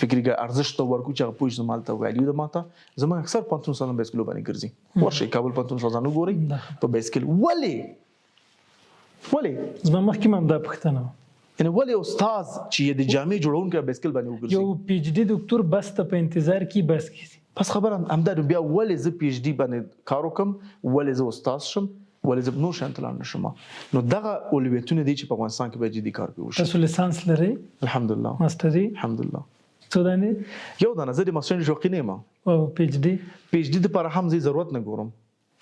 فکري ارزښت ته ورکړو چې هغه پوه شي زما هلته ویلیو ده. ماته زموږ اکثر پوهنتون استادان بایسکلو باندې ګرځي. ورشئ کابل پوهنتون استادان وګورئ په بایسکل. ولې؟ ولې؟ زما مخکې هم همدا پوښتنه وه. یعنې ولې استاد چې د جامع جوړونکی بایسکل باندې وګرځي؟ یو پی ایچ ډي دکتور بس ته په انتظار کې بس کې ځي. بس خبره همدا ده. بیا ولې زه پی ایچ ډي باندې کار وکړم، ولې زه استاد شم، ولې زه نور شیان ته لاړ نه شم؟ نو دغه اولویتونه دي چې په افغانستان کې باید جدي کار پرې وشي. تاسو لیسانس لرئ؟ الحمدلله. ماستري؟ الحمدلله. څو دانې؟ یو دانه. زه د ماستري شوقي نه یم. او پی ایچ ډي؟ پی ایچ ډي دپاره هم زه ضرورت نه ګورم،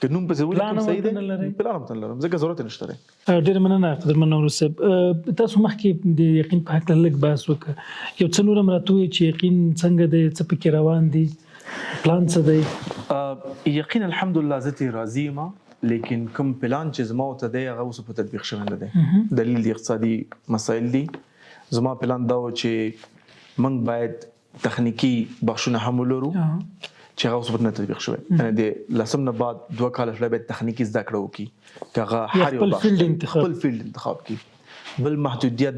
که نوم پسې ولیکم صحیح دی، پلان هم نه لرم ځکه ضرورت یې نشته دی. ډېره مننه قدرمن نوروز صاحب. تاسو مخکې د یقین په هکله لږ بحث وکړ، یو څه نور هم راته ووایئ چې یقین څنګه دی، څه پکې روان دي، پلان څه دی؟ یقین الحمدلله زه ترې راضي یم، لیکن کوم پلان چې زما ورته دی هغه اوس په تطبیق شوی نه دی. دلیل د اقتصادي مسایل دي. زما پلان دا و چې موږ باید تخنیکي بخشونه هم ولرو چې هغه اوس نه تطبیق شوی. یعنې د لسم نه بعد 2 کاله سړی باید تخنیکي زده کړه وکړي، که هغه هر یو خپل فیلډ انتخاب کړي. بل محدودیت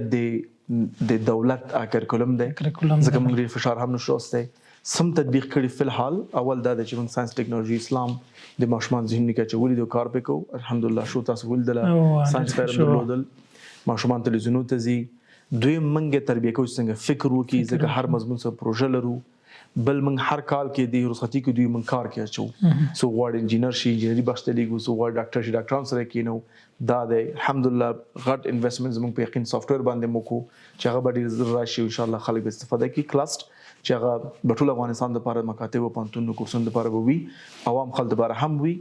د دولت کریکولم دی، ځکه موږ ډېر فشار هم نشو راوستی. سم تطبیق کړي فی الحال. اول دا دی چې موږ ساينس ټکنالوژي اسلام د ماشومان ذهنونو کې اچولي دي او کار پرې کوو. الحمدلله شو تاسو ولیدله، ساينس فیر هم درلودل، ماشومان تلویزیونو ته ځي. دویم موږ یې تربیه کوو چې څنګه فکر وکړي، ځکه هر مضمون سره پروژه لرو. بل موږ هر کال کې د رخصتي کې دوی موږ کار کې اچو، څوک غواړي انجینر شي انجینري بخش ته لېږو، څوک غواړي ډاکټر شي ډاکټران سره کېنو. دا دی الحمدلله غټ انویسټمنټ زموږ په یقین سافټویر باندې مو کو چې هغه به ډېر زر راشي او انشاءالله خلک به استفاده کړي. کلاست چې هغه به ټول افغانستان دپاره مکاتب او پوهنتونو کورسونو دپاره به وي، عوام خلک دپاره هم وي.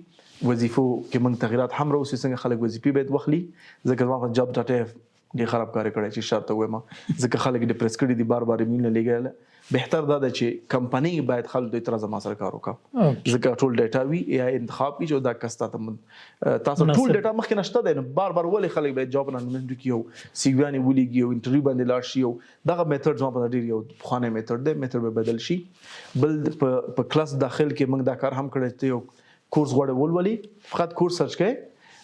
وظیفو کې موږ تغیرات هم راوستي، څنګه خلک وظیفې باید واخلي، ځکه زما په جاب ډاټ اف ډېر خراب کار یې کړی چې شاته ووایم، ځکه خلک یې ډیپریس کړي دي، بار بار یې میلونه لېږل. بهتر دا ده چې کمپنۍ باید خلک دوی ته راځه ما سره کار وکړه، ځکه ټول ډیټا وي، ای آی انتخاب کړي چې دا کس تاسو ټول ډیټا مخکې نشته دی، نو بار بار ولې خلک باید جاب نه وکړي او سی ویانې ولیږي او انټرویو باندې لاړ شي. او دغه میتھډ زما په نظر ډېر یو پخوانی میتھډ دی، میتھډ به بدل شي. بل په کلاس داخل کې موږ دا کار هم کړی چې یو کورس غواړې ولولې، فقط کورس سرچ کړې،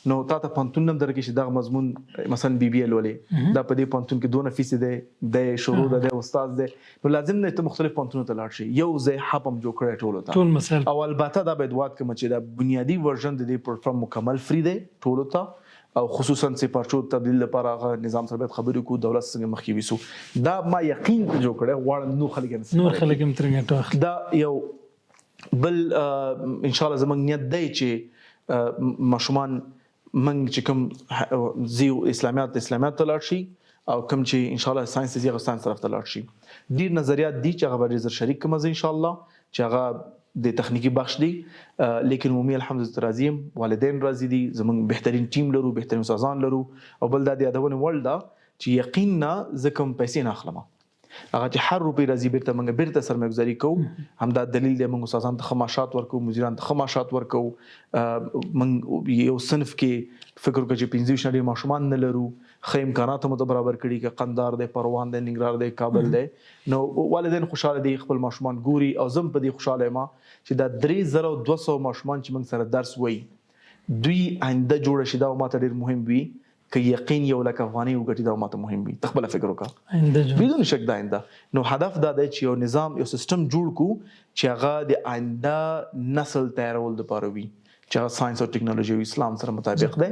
نو تا ته پوهنتون هم درکړي چې دغه مضمون مثلا بي بي لولې، دا په دې پوهنتون کې دونه فیس دی، دی شروع ده، دی استاد دی، نو لازم نه ته مختلف پوهنتونو ته لاړ شې، یو ځای حب هم جوړ کړی ټولو ته. ټول مسایل. او البته دا باید واد کړم چې دا بنیادي ورژن د دې پلټفارم مکمل فری دی ټولو ته، او خصوصا چې پرچو تبدیل لپاره هغه نظام سره باید خبرې وکړو، دولت څنګه مخکې ویسو. دا ما یقین ته جوړ کړی، غواړم نور خلک هم نور خلک هم ترې ګټه واخلي. دا یو بل ان شاء الله زمونږ نیت دی چې ماشومان موږ چې کوم ځي اسلامیات اسلامیات ته لاړ شي او کوم چې ان شاء الله ساينس ته ځي هغه ساينس طرف ته لاړ شي. ډیر نظریات دي چې هغه به ډیر زر شریک کړم زه ان شاء الله، چې هغه د تخنیکی بخش دی، لیکن عمومي الحمدلله راضي یم، والدین راضي دي، زمونږ بهترین ټیم لرو، بهترین استادان لرو. او بل دا د یادونې وړ ده چې یقین نه زه کوم پیسې نه اخلم، هغه چې هر روپۍ راځي بیرته موږ بیرته سرمایه ګذاري کوو. همدا دلیل دی موږ استادان ته ښه معاشات ورکوو، مدیران ته ښه معاشات ورکوو. موږ یو صنف کې فکر وکړو چې 25 نه ډېر ماشومان نه لرو، ښه امکانات مو ته برابر کړي، که قندار دی، پروان دی، ننګرهار دی، کابل دی، نو والدین خوشحاله دي، خپل ماشومان ګوري. او زه هم په دې خوشحاله یم چې دا 3200 ماشومان چې موږ سره درس وایي دوی آینده جوړه شي، دا ماته ډېر مهم وي. که یقین 1 لک افغانۍ وګټي دا ماته مهم وي. ته خپله فکر وکړه، بدون شک دا آینده. نو هدف دا دی چې یو نظام، یو سیستم جوړ کړو چې هغه د آینده نسل تیارول دپاره وي، چې هغه ساينس او ټکنالوژي او اسلام سره مطابق دی.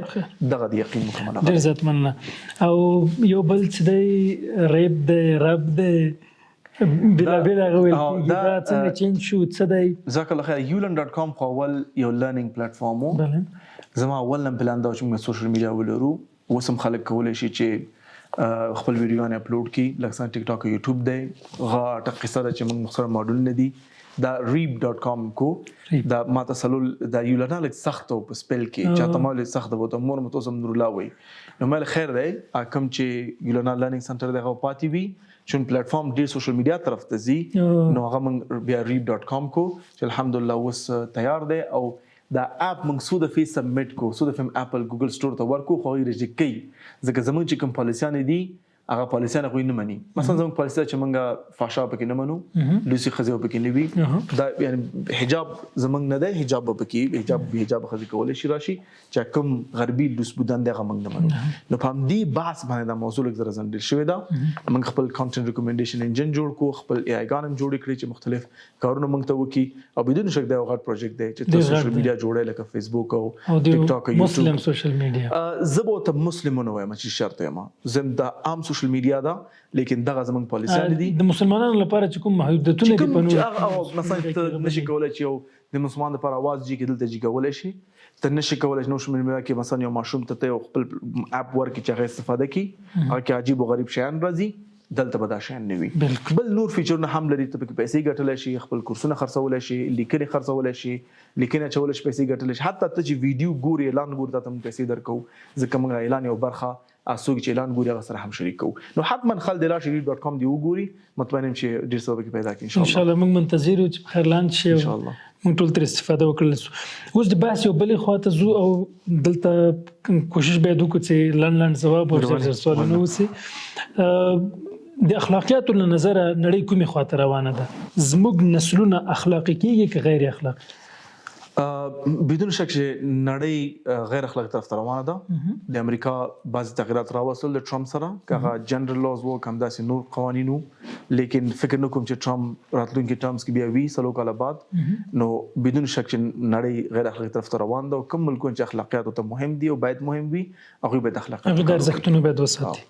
دغه د یقین مکمل ډېر زیات مننه. او یو بل چې دی ریب دی، رب دی، بېلابېل هغه ویل کېږي، دا څنګه change شو، څه دی؟ جزاک الله خیر. ulearn.com خو اول یو learning platform و. زما اول نن پلان دا و چې موږ social media ولرو. اوس هم خلک کولی شي چې خپل ویډیوګانې اپلوډ کړي، لکه څنګه ټیک ټاک او یوټیوب دی. غاټه قصه ده چې موږ مختصر ماډل نه دي. دا reeb.com کو دا ما ته سلول دا یولنا لږ سخت و په spell کې، چاته ما لږ سخت و، ته مور مو ته نور الله وایي. نو مې خیر دی، کوم چې یولنا learning center دی هغه پاتې وي، چون پلیټفارم ډیر social media طرف ته ځي، نو هغه موږ بیا reeb.com کو چې الحمدلله اوس تیار دی. او دا app موږ څو دفعې submit کو، څو دفعې اپل ګوګل store ته ورکو، خو هغوی reject کوي، ځکه زموږ چې کوم پالیسیانې دي هغه پالیسیان هغوی نه مني. مثلا زموږ پالیسي ده چې موږ فحشا پکې نه منو، لوسي ښځې به پکې نه وي، دا یعنی حجاب زموږ نه دی، حجاب به پکې، حجاب بې حجابه ښځې کولی شي راشي، چې کوم غربي لوس بودان دی هغه موږ نه منو. نو په همدې بحث باندې دا موضوع لږ ذره ځنډل شوې ده. موږ خپل content recommendation engine جوړ کړو، خپل AI ګان هم جوړې کړې چې مختلف کارونه موږ ته وکړي. او بدون شک دا یو غټ پروجیکټ دی چې ته social media جوړې لکه فیسبوک او ټیک ټاک او یوټیوب. مسلم social media زه به ورته مسلم ونه وایم چې شرط یم، زه دا عام social media ده، لیکن دغه زموږ پالیسیان دي د مسلمانانو لپاره چې کوم محدودیتونه دي په نور، مثلا ته نشي کولی چې یو د مسلمان لپاره اواز جي کې دلته جي کولی شي، ته نشي کولی چې social media کې مثلا یو ماشوم ته ته یو خپل app ورکړي چې هغه استفاده کړي، هغه کې عجیب او غریب شیان راځي، دلته به دا شیان نه وي. بل نور فیچرونه هم لري، ته پکې پیسې ګټلی شي، خپل کورسونه خرڅولی شي، لیکنې خرڅولی شي، لیکنې اچولی شي، پیسې ګټلی شي. حتی ته چې ویډیو ګوري، اعلان ګوري، تا ته موږ پیسې درکوو، ځکه موږ اعلان یو برخه څوک چې اعلان ګوري هغه سره هم شریک کوو. نو حتما خلک دې لاړ شي reeb.com دې وګوري، مطمئن یم چې ډېر څه به پکې پیدا کړي ان شاء الله. ان شاء الله موږ منتظر یو چې په خیر launch شي، ان شاء الله موږ ټول ترې استفاده وکړل شو. اوس د بحث یو بلې خوا ته ځو، او دلته کوشش باید وکړو چې لنډ لنډ ځواب او ژر ژر سوالونه وسي. د اخلاقیاتو له نظره نړۍ کومې خوا ته روانه ده؟ زموږ نسلونه اخلاقي کېږي که غیر اخلاقي؟ بدون شک چې نړۍ غیر اخلاقي طرف ته روانه ده. د امریکا بعضې تغیرات راوستل د ټرمپ سره، که هغه gender laws وو، که همداسې نور قوانین وو، لیکن فکر نه کوم چې ټرمپ راتلونکي terms کې بیا وي 4 کاله بعد. نو بدون شک چې نړۍ غیر اخلاقي طرف ته روان ده، او کوم ملکونه چې اخلاقیاتو ته مهم دي او باید مهم وي، هغوی باید اخلاقیات هغوی د ارزښتونو باید وساتي.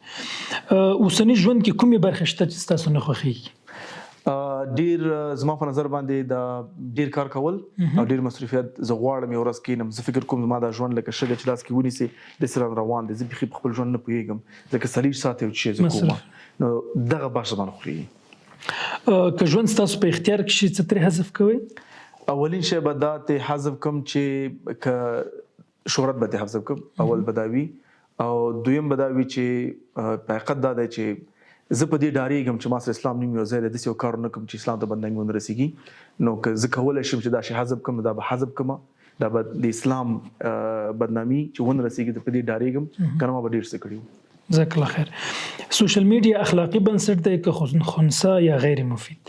اوسني ژوند کې کومې برخې شته چې ستاسو نه خوښېږي؟ ډیر زما په نظر باندې د ډیر کار کول او ډیر مصروفیت. زه غواړم یو ورځ کینم، زه فکر کوم زما دا ژوند لکه شګه چې لاس کې ونیسي داسې را روان دی، زه بیخي په خپل ژوند نه پوهېږم، ځکه 24 ساعته یو شی زه کوم، نو دغه بخش زما نه خوښېږي. که ژوند ستاسو په اختیار کې شي، څه ترې حذف کوئ؟ اولین شی به دا ترې حذف کوم چې که شهرت به ترې حذف کوم، اول به دا وي. او دویم به دا وي چې په حقیقت دا دی چې زه په دې ډارېږم چې ما سره اسلام نیم یو ځای دی، داسې یو کار نه کوم چې اسلام ته بدنامي ونه رسېږي. نو که زه کولی شم چې دا شی حذف کړم، دا به حذف کړم، دا به د اسلام بدنامي چې ونه رسېږي، زه په دې ډارېږم، که نه ما به ډېر څه کړي وو. جزاک الله خیر. social media اخلاقي بنسټ دی که خنثی یا غیر مفید؟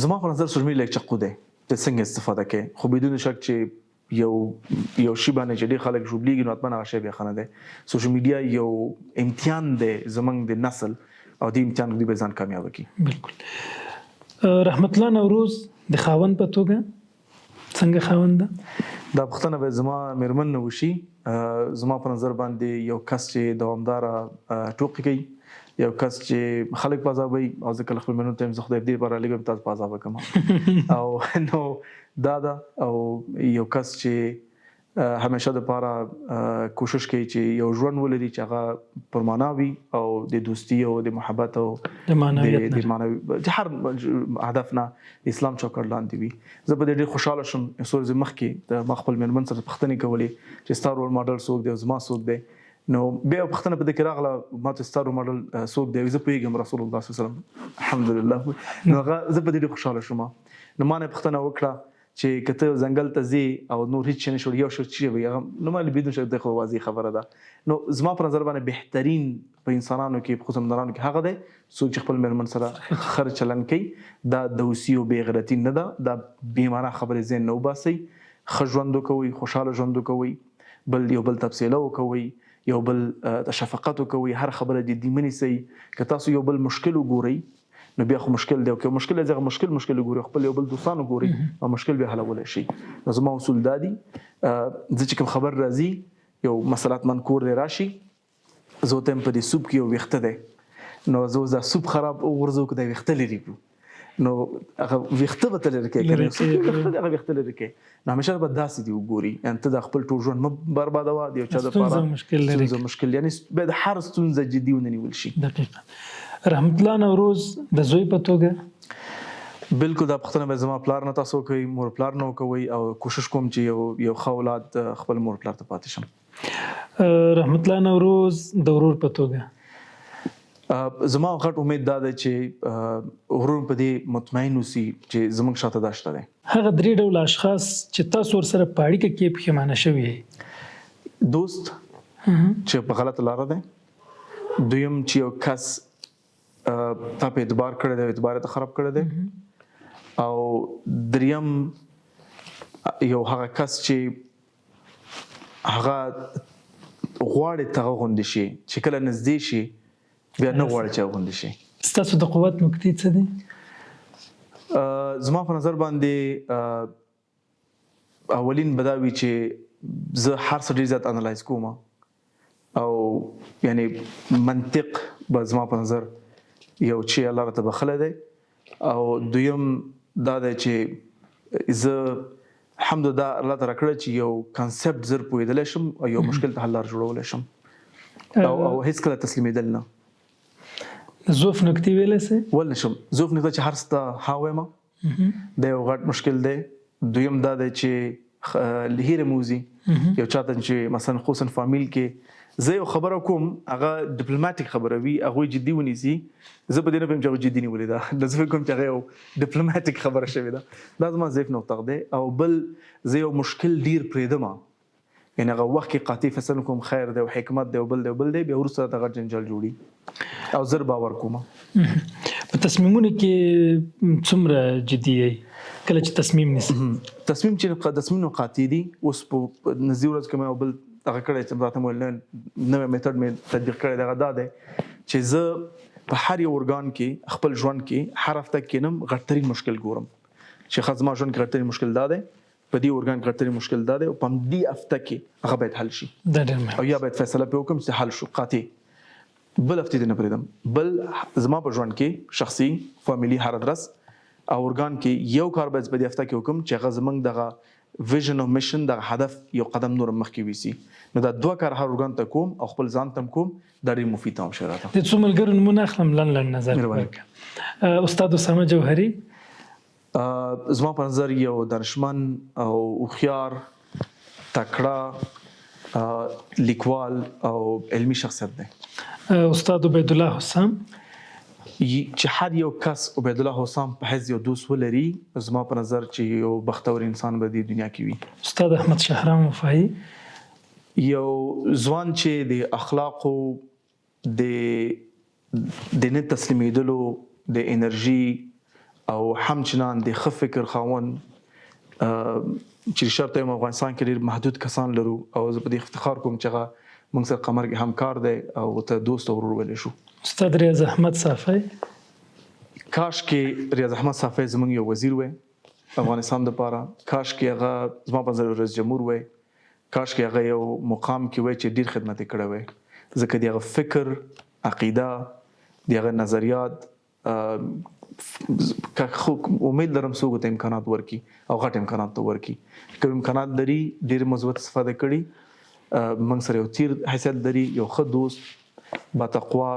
زما په نظر social media یک چقو دی، ته څنګه استفاده کوې، خو بدون شک چې یو یو شی باندې چې ډېر خلک ژوبلېږي، نو حتما هغه شی بیا ښه نه دی. social media یو امتحان دی زموږ د نسل، او دې امتحان کې دوی به ځان کامیابه کړي. بالکل. رحمت الله نوروز د خاوند په توګه څنګه خاوند ده؟ دا پوښتنه به زما مېرمن نه وشي. زما په نظر باندې یو کس چې دوامداره ټوقې کوي، یو کس چې خلک په عذابوي، او زه کله خپل مېرمن ته وایم، زه خدای دې لپاره رالیږم، تاسو په عذابه کړم. او نو دا ده. او یو کس چې همیشه د پاره کوشش کوي چې یو ژوند ولري چې هغه پر معنا وي، او د دوستي او د محبت او د معنویت د معنوي هر هدف نه اسلام چوکاټ لاندې وي. زه په دې ډېر خوشاله شوم. څو ورځې مخکې ما خپل مېرمن سره پوښتنې کولې چې ستا رول ماډل څوک دی او زما څوک دی. نو بیا پوښتنه په دې کې راغله، ما ته ستا رول ماډل څوک دی؟ زه پوهېږم، رسول الله صلی الله علیه وسلم، الحمدلله. نو هغه زه په دې ډېر خوشاله شوم. نو ما نه پوښتنه وکړه چې که ته ځنګل ته ځې او نور هیڅ شی نه شي، یو شی چې وي هغه، نو ما بدون شک د خو واضح خبره ده. نو زما په نظر باندې بهترین په انسانانو کې، په خصوصا نرانو کې، هغه دی څوک چې خپل مېرمن سره ښه چلند کوي. دا دوسي او بې غیرتي نه ده، دا بې معنا خبرې ذهن نه وباسئ. ښه ژوند وکوئ، خوشحاله ژوند وکوئ، بل یو بل تفصیله وکوئ، یو بل ته شفقت وکوئ، هر خبره جدي مه نیسئ. که تاسو یو بل مشکل وګورئ نو بیا خو مشکل دی، او که مشکل دی هغه مشکل وګورئ، خپل یو بل دوستان وګورئ او مشکل بیا حلولی شئ. نو زما اصول دا دي، زه چې کوم خبر راځي، یو مسلاتمن کور دی راشي، زه ورته وایم په دې سوپ کې یو ویښته دی، نو زه اوس دا سوپ خراب وغورځوو که دا ویښته لرې کړو؟ نو هغه ویښته به ته لرې کوې که نه؟ سوپ کې ویښته دی، هغه ویښته لرې کوې. نو همیشه به داسې دې وګوري، یعنې ته دا خپل ټول ژوند مه بربادوه د یو چا دپاره. ستونزه مشکل، یعنې باید هر ستونزه جدي ونه نیول شي. دقیقا. رحمت الله نوروز د زوی په توګه؟ بالکل، دا پوښتنه به زما پلار نه تاسو وکوئ، مور پلار نه وکوئ، او کوشش کوم چې یو ښه اولاد خپل مور پلار ته پاتې شم. رحمت الله نوروز د ورور په توګه؟ زما غټ امید دا دی چې ورور په دې مطمئن اوسي چې زموږ شاته دا شته دی. هغه درې ډوله اشخاص چې تاسو ورسره په اړیکه کې پښېمانه شوي یئ؟ دوست چې په غلطه لاره دی، دویم چې یو کس تا په اعتبار کړی دی، اعتبار یې ته خراب کړی دی، او دریم یو هغه کس چې هغه غواړي ته هغه غوندې شي، چې کله نږدې شي بیا نه غواړي چې هغه غوندې شي. ستاسو د قوت نقطې څه دي؟ زما په نظر باندې اولین به دا وي چې زه هر څه ډېر زیات انالایز کوم، او یعنی منطق به زما په نظر یو چې الله راته بخښلی دی. او دویم دا دی چې زه الحمدلله الله ته راکړی چې یو concept زر پوهېدلی شم او یو مشکل ته حل لار جوړولی شم، او هیڅکله تسلیمېدل نه. ضعف نقطې ویلی سئ؟ ول نشم. ضعف نقطه چې هر څه ته ها وایم، دا یو غټ مشکل دی. دویم دا دی چې هیره مې وځي یو چاته چې مثلا خصوصا فامیل کې زه یو خبره کوم، هغه ډیپلوماټیک خبره وي، هغوی جدي ونیسي، زه په دې نه پوهېږم چې هغوی جدي نیولې ده، نو زه فکر کوم چې هغه یو ډیپلوماټیک خبره شوې ده. دا زما ضعیف نقطه دی. او بل زه یو مشکل ډیر پرېږدم، یعنې هغه وخت کې قاطع فیصله کوم، خیر دی او حکمت دی او بل دی او بل دی، بیا وروسته راته غټ جنجال جوړي او زر باور کوم. په تصمیمونو کې څومره جدي یئ کله چې تصمیم نیسئ؟ تصمیم چې تصمیمونه قاطع دي. اوس په نږدې ورځ کې مې یو بل هغه کړی چې راته مې ویل نوی میتود مې تطبیق کړی دی، هغه دا دی چې زه په هر یو ارګان کې خپل ژوند کې هر هفته کښېنم، غټترین مشکل ګورم چې ښه زما ژوند کې غټترین مشکل دا دی، په دې ارګان کې غټترین مشکل دا دی، او په همدې هفته کې هغه باید حل شي، او یا باید فیصله پرې وکړم چې حل شو قاطع، بل هفتې دې نه پرېږدم. بل زما په ژوند کې شخصي فامیلي هر ادرس او ارګان کې یو کار باید په دې هفته کې وکړم چې هغه زموږ دغه vision او mission دغه هدف یو قدم نور مخکې ویسي. نو دا دوه کار هر ارګان ته کوم او خپل ځان ته هم کوم، دا ډېر مفید تمام شوی راته. د څو ملګرو نومونه اخلم، لنډ لنډ نظر ورکړه. استاد اسامه جوهري؟ زما په نظر یو دانشمن او هوښیار، تکړه لیکوال او علمي شخصیت دی. استاد عبیدالله حسام؟ چې هر یو کس عبیدالله حسام په حیث یو دوست ولري، زما په نظر چې یو بختور انسان به دې دنیا کې وي. استاد احمد شهرام وفایي؟ یو ځوان چې د اخلاقو، د نه تسلیمېدلو، د انرژي او همچنان د ښه فکر خاوند، چې شرط یم افغانستان کې ډېر محدود کسان لرو، او زه په دې افتخار کوم چې هغه موږ سره قمر کې همکار دی او ته دوست او ورور ویلی شو. استاد ریاض احمد صافی؟ کاش کې ریاض احمد صافی زموږ یو وزیر وای افغانستان دپاره، کاش کې هغه زما په نظر رئیس جمهور وای، کاش کې هغه یو مقام کې وای چې ډېر خدمت یې کړی وای، ځکه د هغه فکر، عقیده د هغه نظریات که خو امید لرم څوک ته امکانات ورکي او غټ امکانات ته ورکي. کوم امکانات لري ډیر مثبت استفاده کړي. موږ سره یو تیر حیثیت لري، یو ښه دوست، با تقوا،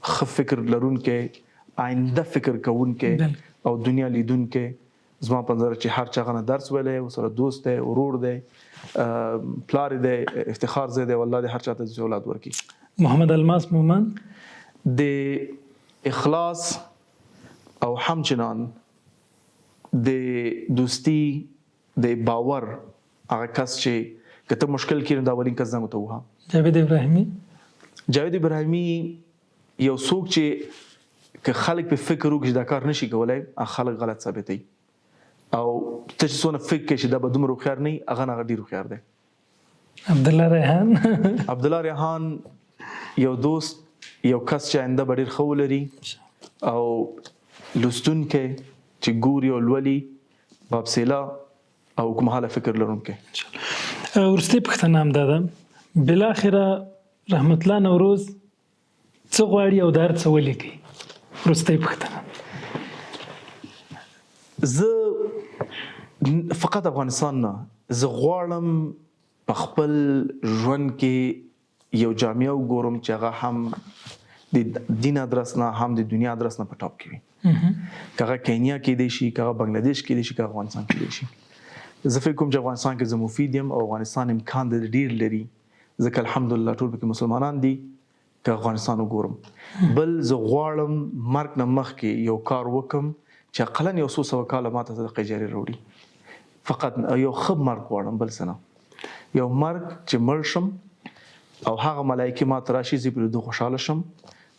ښه فکر لرونکی، آینده فکر کوونکی او دنیا لیدونکی. زما په نظر چې هر چا غنه درس ویلی، سره دوست دی، ورور دی، پلار دی، افتخار ځای دی، والله دې هر چا ته داسې اولاد ورکړي. محمد الماس مومند د اخلاص او همچنان د دوستی د باور هغه کس چې که ته مشکل کې نو دا اولین کس زنګ ورته ووهه. جاوید ابراهیمي. جاوید ابراهیمي یو څوک چې که خلک په فکر وکړي چې دا کار نشي کولای، هغه خلک غلط ثابتوي. او ته چې څونه فکر کوې چې دا به دومره هوښیار نه وي، هغه نه هغه ډېر هوښیار دی. عبدالله ریحان. عبدالله ریحان یو دوست، یو کس چې آینده به ډېر ښه ولري او لوستونکی چې ګوري او لولي، بابسیلا او اوږدمهاله فکر لرونکی. وروستۍ پوښتنه هم دا ده، بالاخره رحمت الله نوروز څه غواړي او دا هر څه ولیکئ؟ وروستۍ پوښتنه. زه فقط افغانستان نه، زه غواړم په خپل ژوند کې یو جامعه وګورم چې هغه هم د دین ادرس نه هم د دنیا ادرس نه په ټاپ کې وي. که هغه کینیا کېدای شي، که هغه بنگلاديش کېدای شي، که افغانستان کېدای شي. زه فکر کوم چې افغانستان کې زه مفید یم او افغانستان امکان د ډیر لري، ځکه الحمدلله ټول پکې مسلمانان دي. که افغانستان وګورم، بل زه غواړم مرګ نه مخکې یو کار وکم چې اقلا یو څو سوه کاله ماته صدقه جاریه راوړي. فقط یو ښه مرګ غواړم، بل څه نه. یو مرګ چې مړ شم او هغه ملایکې ماته راشي، زه پرې لیدو خوشحاله شم.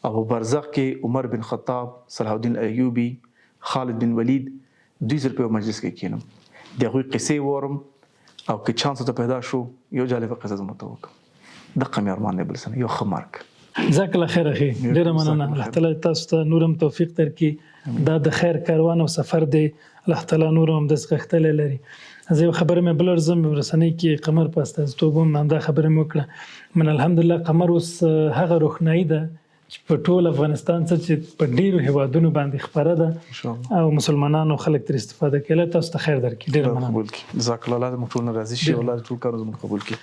او په برزخ کې عمر بن خطاب، صلاح الدین ایوبي، خالد بن ولید دوی سره په یو مجلس کې کښېنم، د هغوی قصې واورم او که چانس ورته پیدا شو یو جالبه قصه زه ورته وکړم. دقه مې ارمان دی، بل څه نه، یو ښه مرګ. جزاک الله خیر اخی، ډیره مننه. الله تعالی تاسو ته نورم توفیق درکړي. دا د خیر کاروان او سفر دی، الله تعالی نور هم داسې غښتلی لري. زه یو خبره مې بل ورځ رسنۍ کې قمر په استازیتوب هم همدا خبره مې وکړه. من الحمدلله قمر اوس هغه روښنایي ده چې په ټول افغانستان څه چې په ډیرو هیوادونو باندې خپره ده او مسلمانانو خلک ترې استفاده کوي. الله تاسو ته خیر درکړي. ډیره مننه. قبول کړي. جزاک الله، الله دې موږ ټول نه راضي شي او الله دې ټول کارونه زموږ قبول کړي.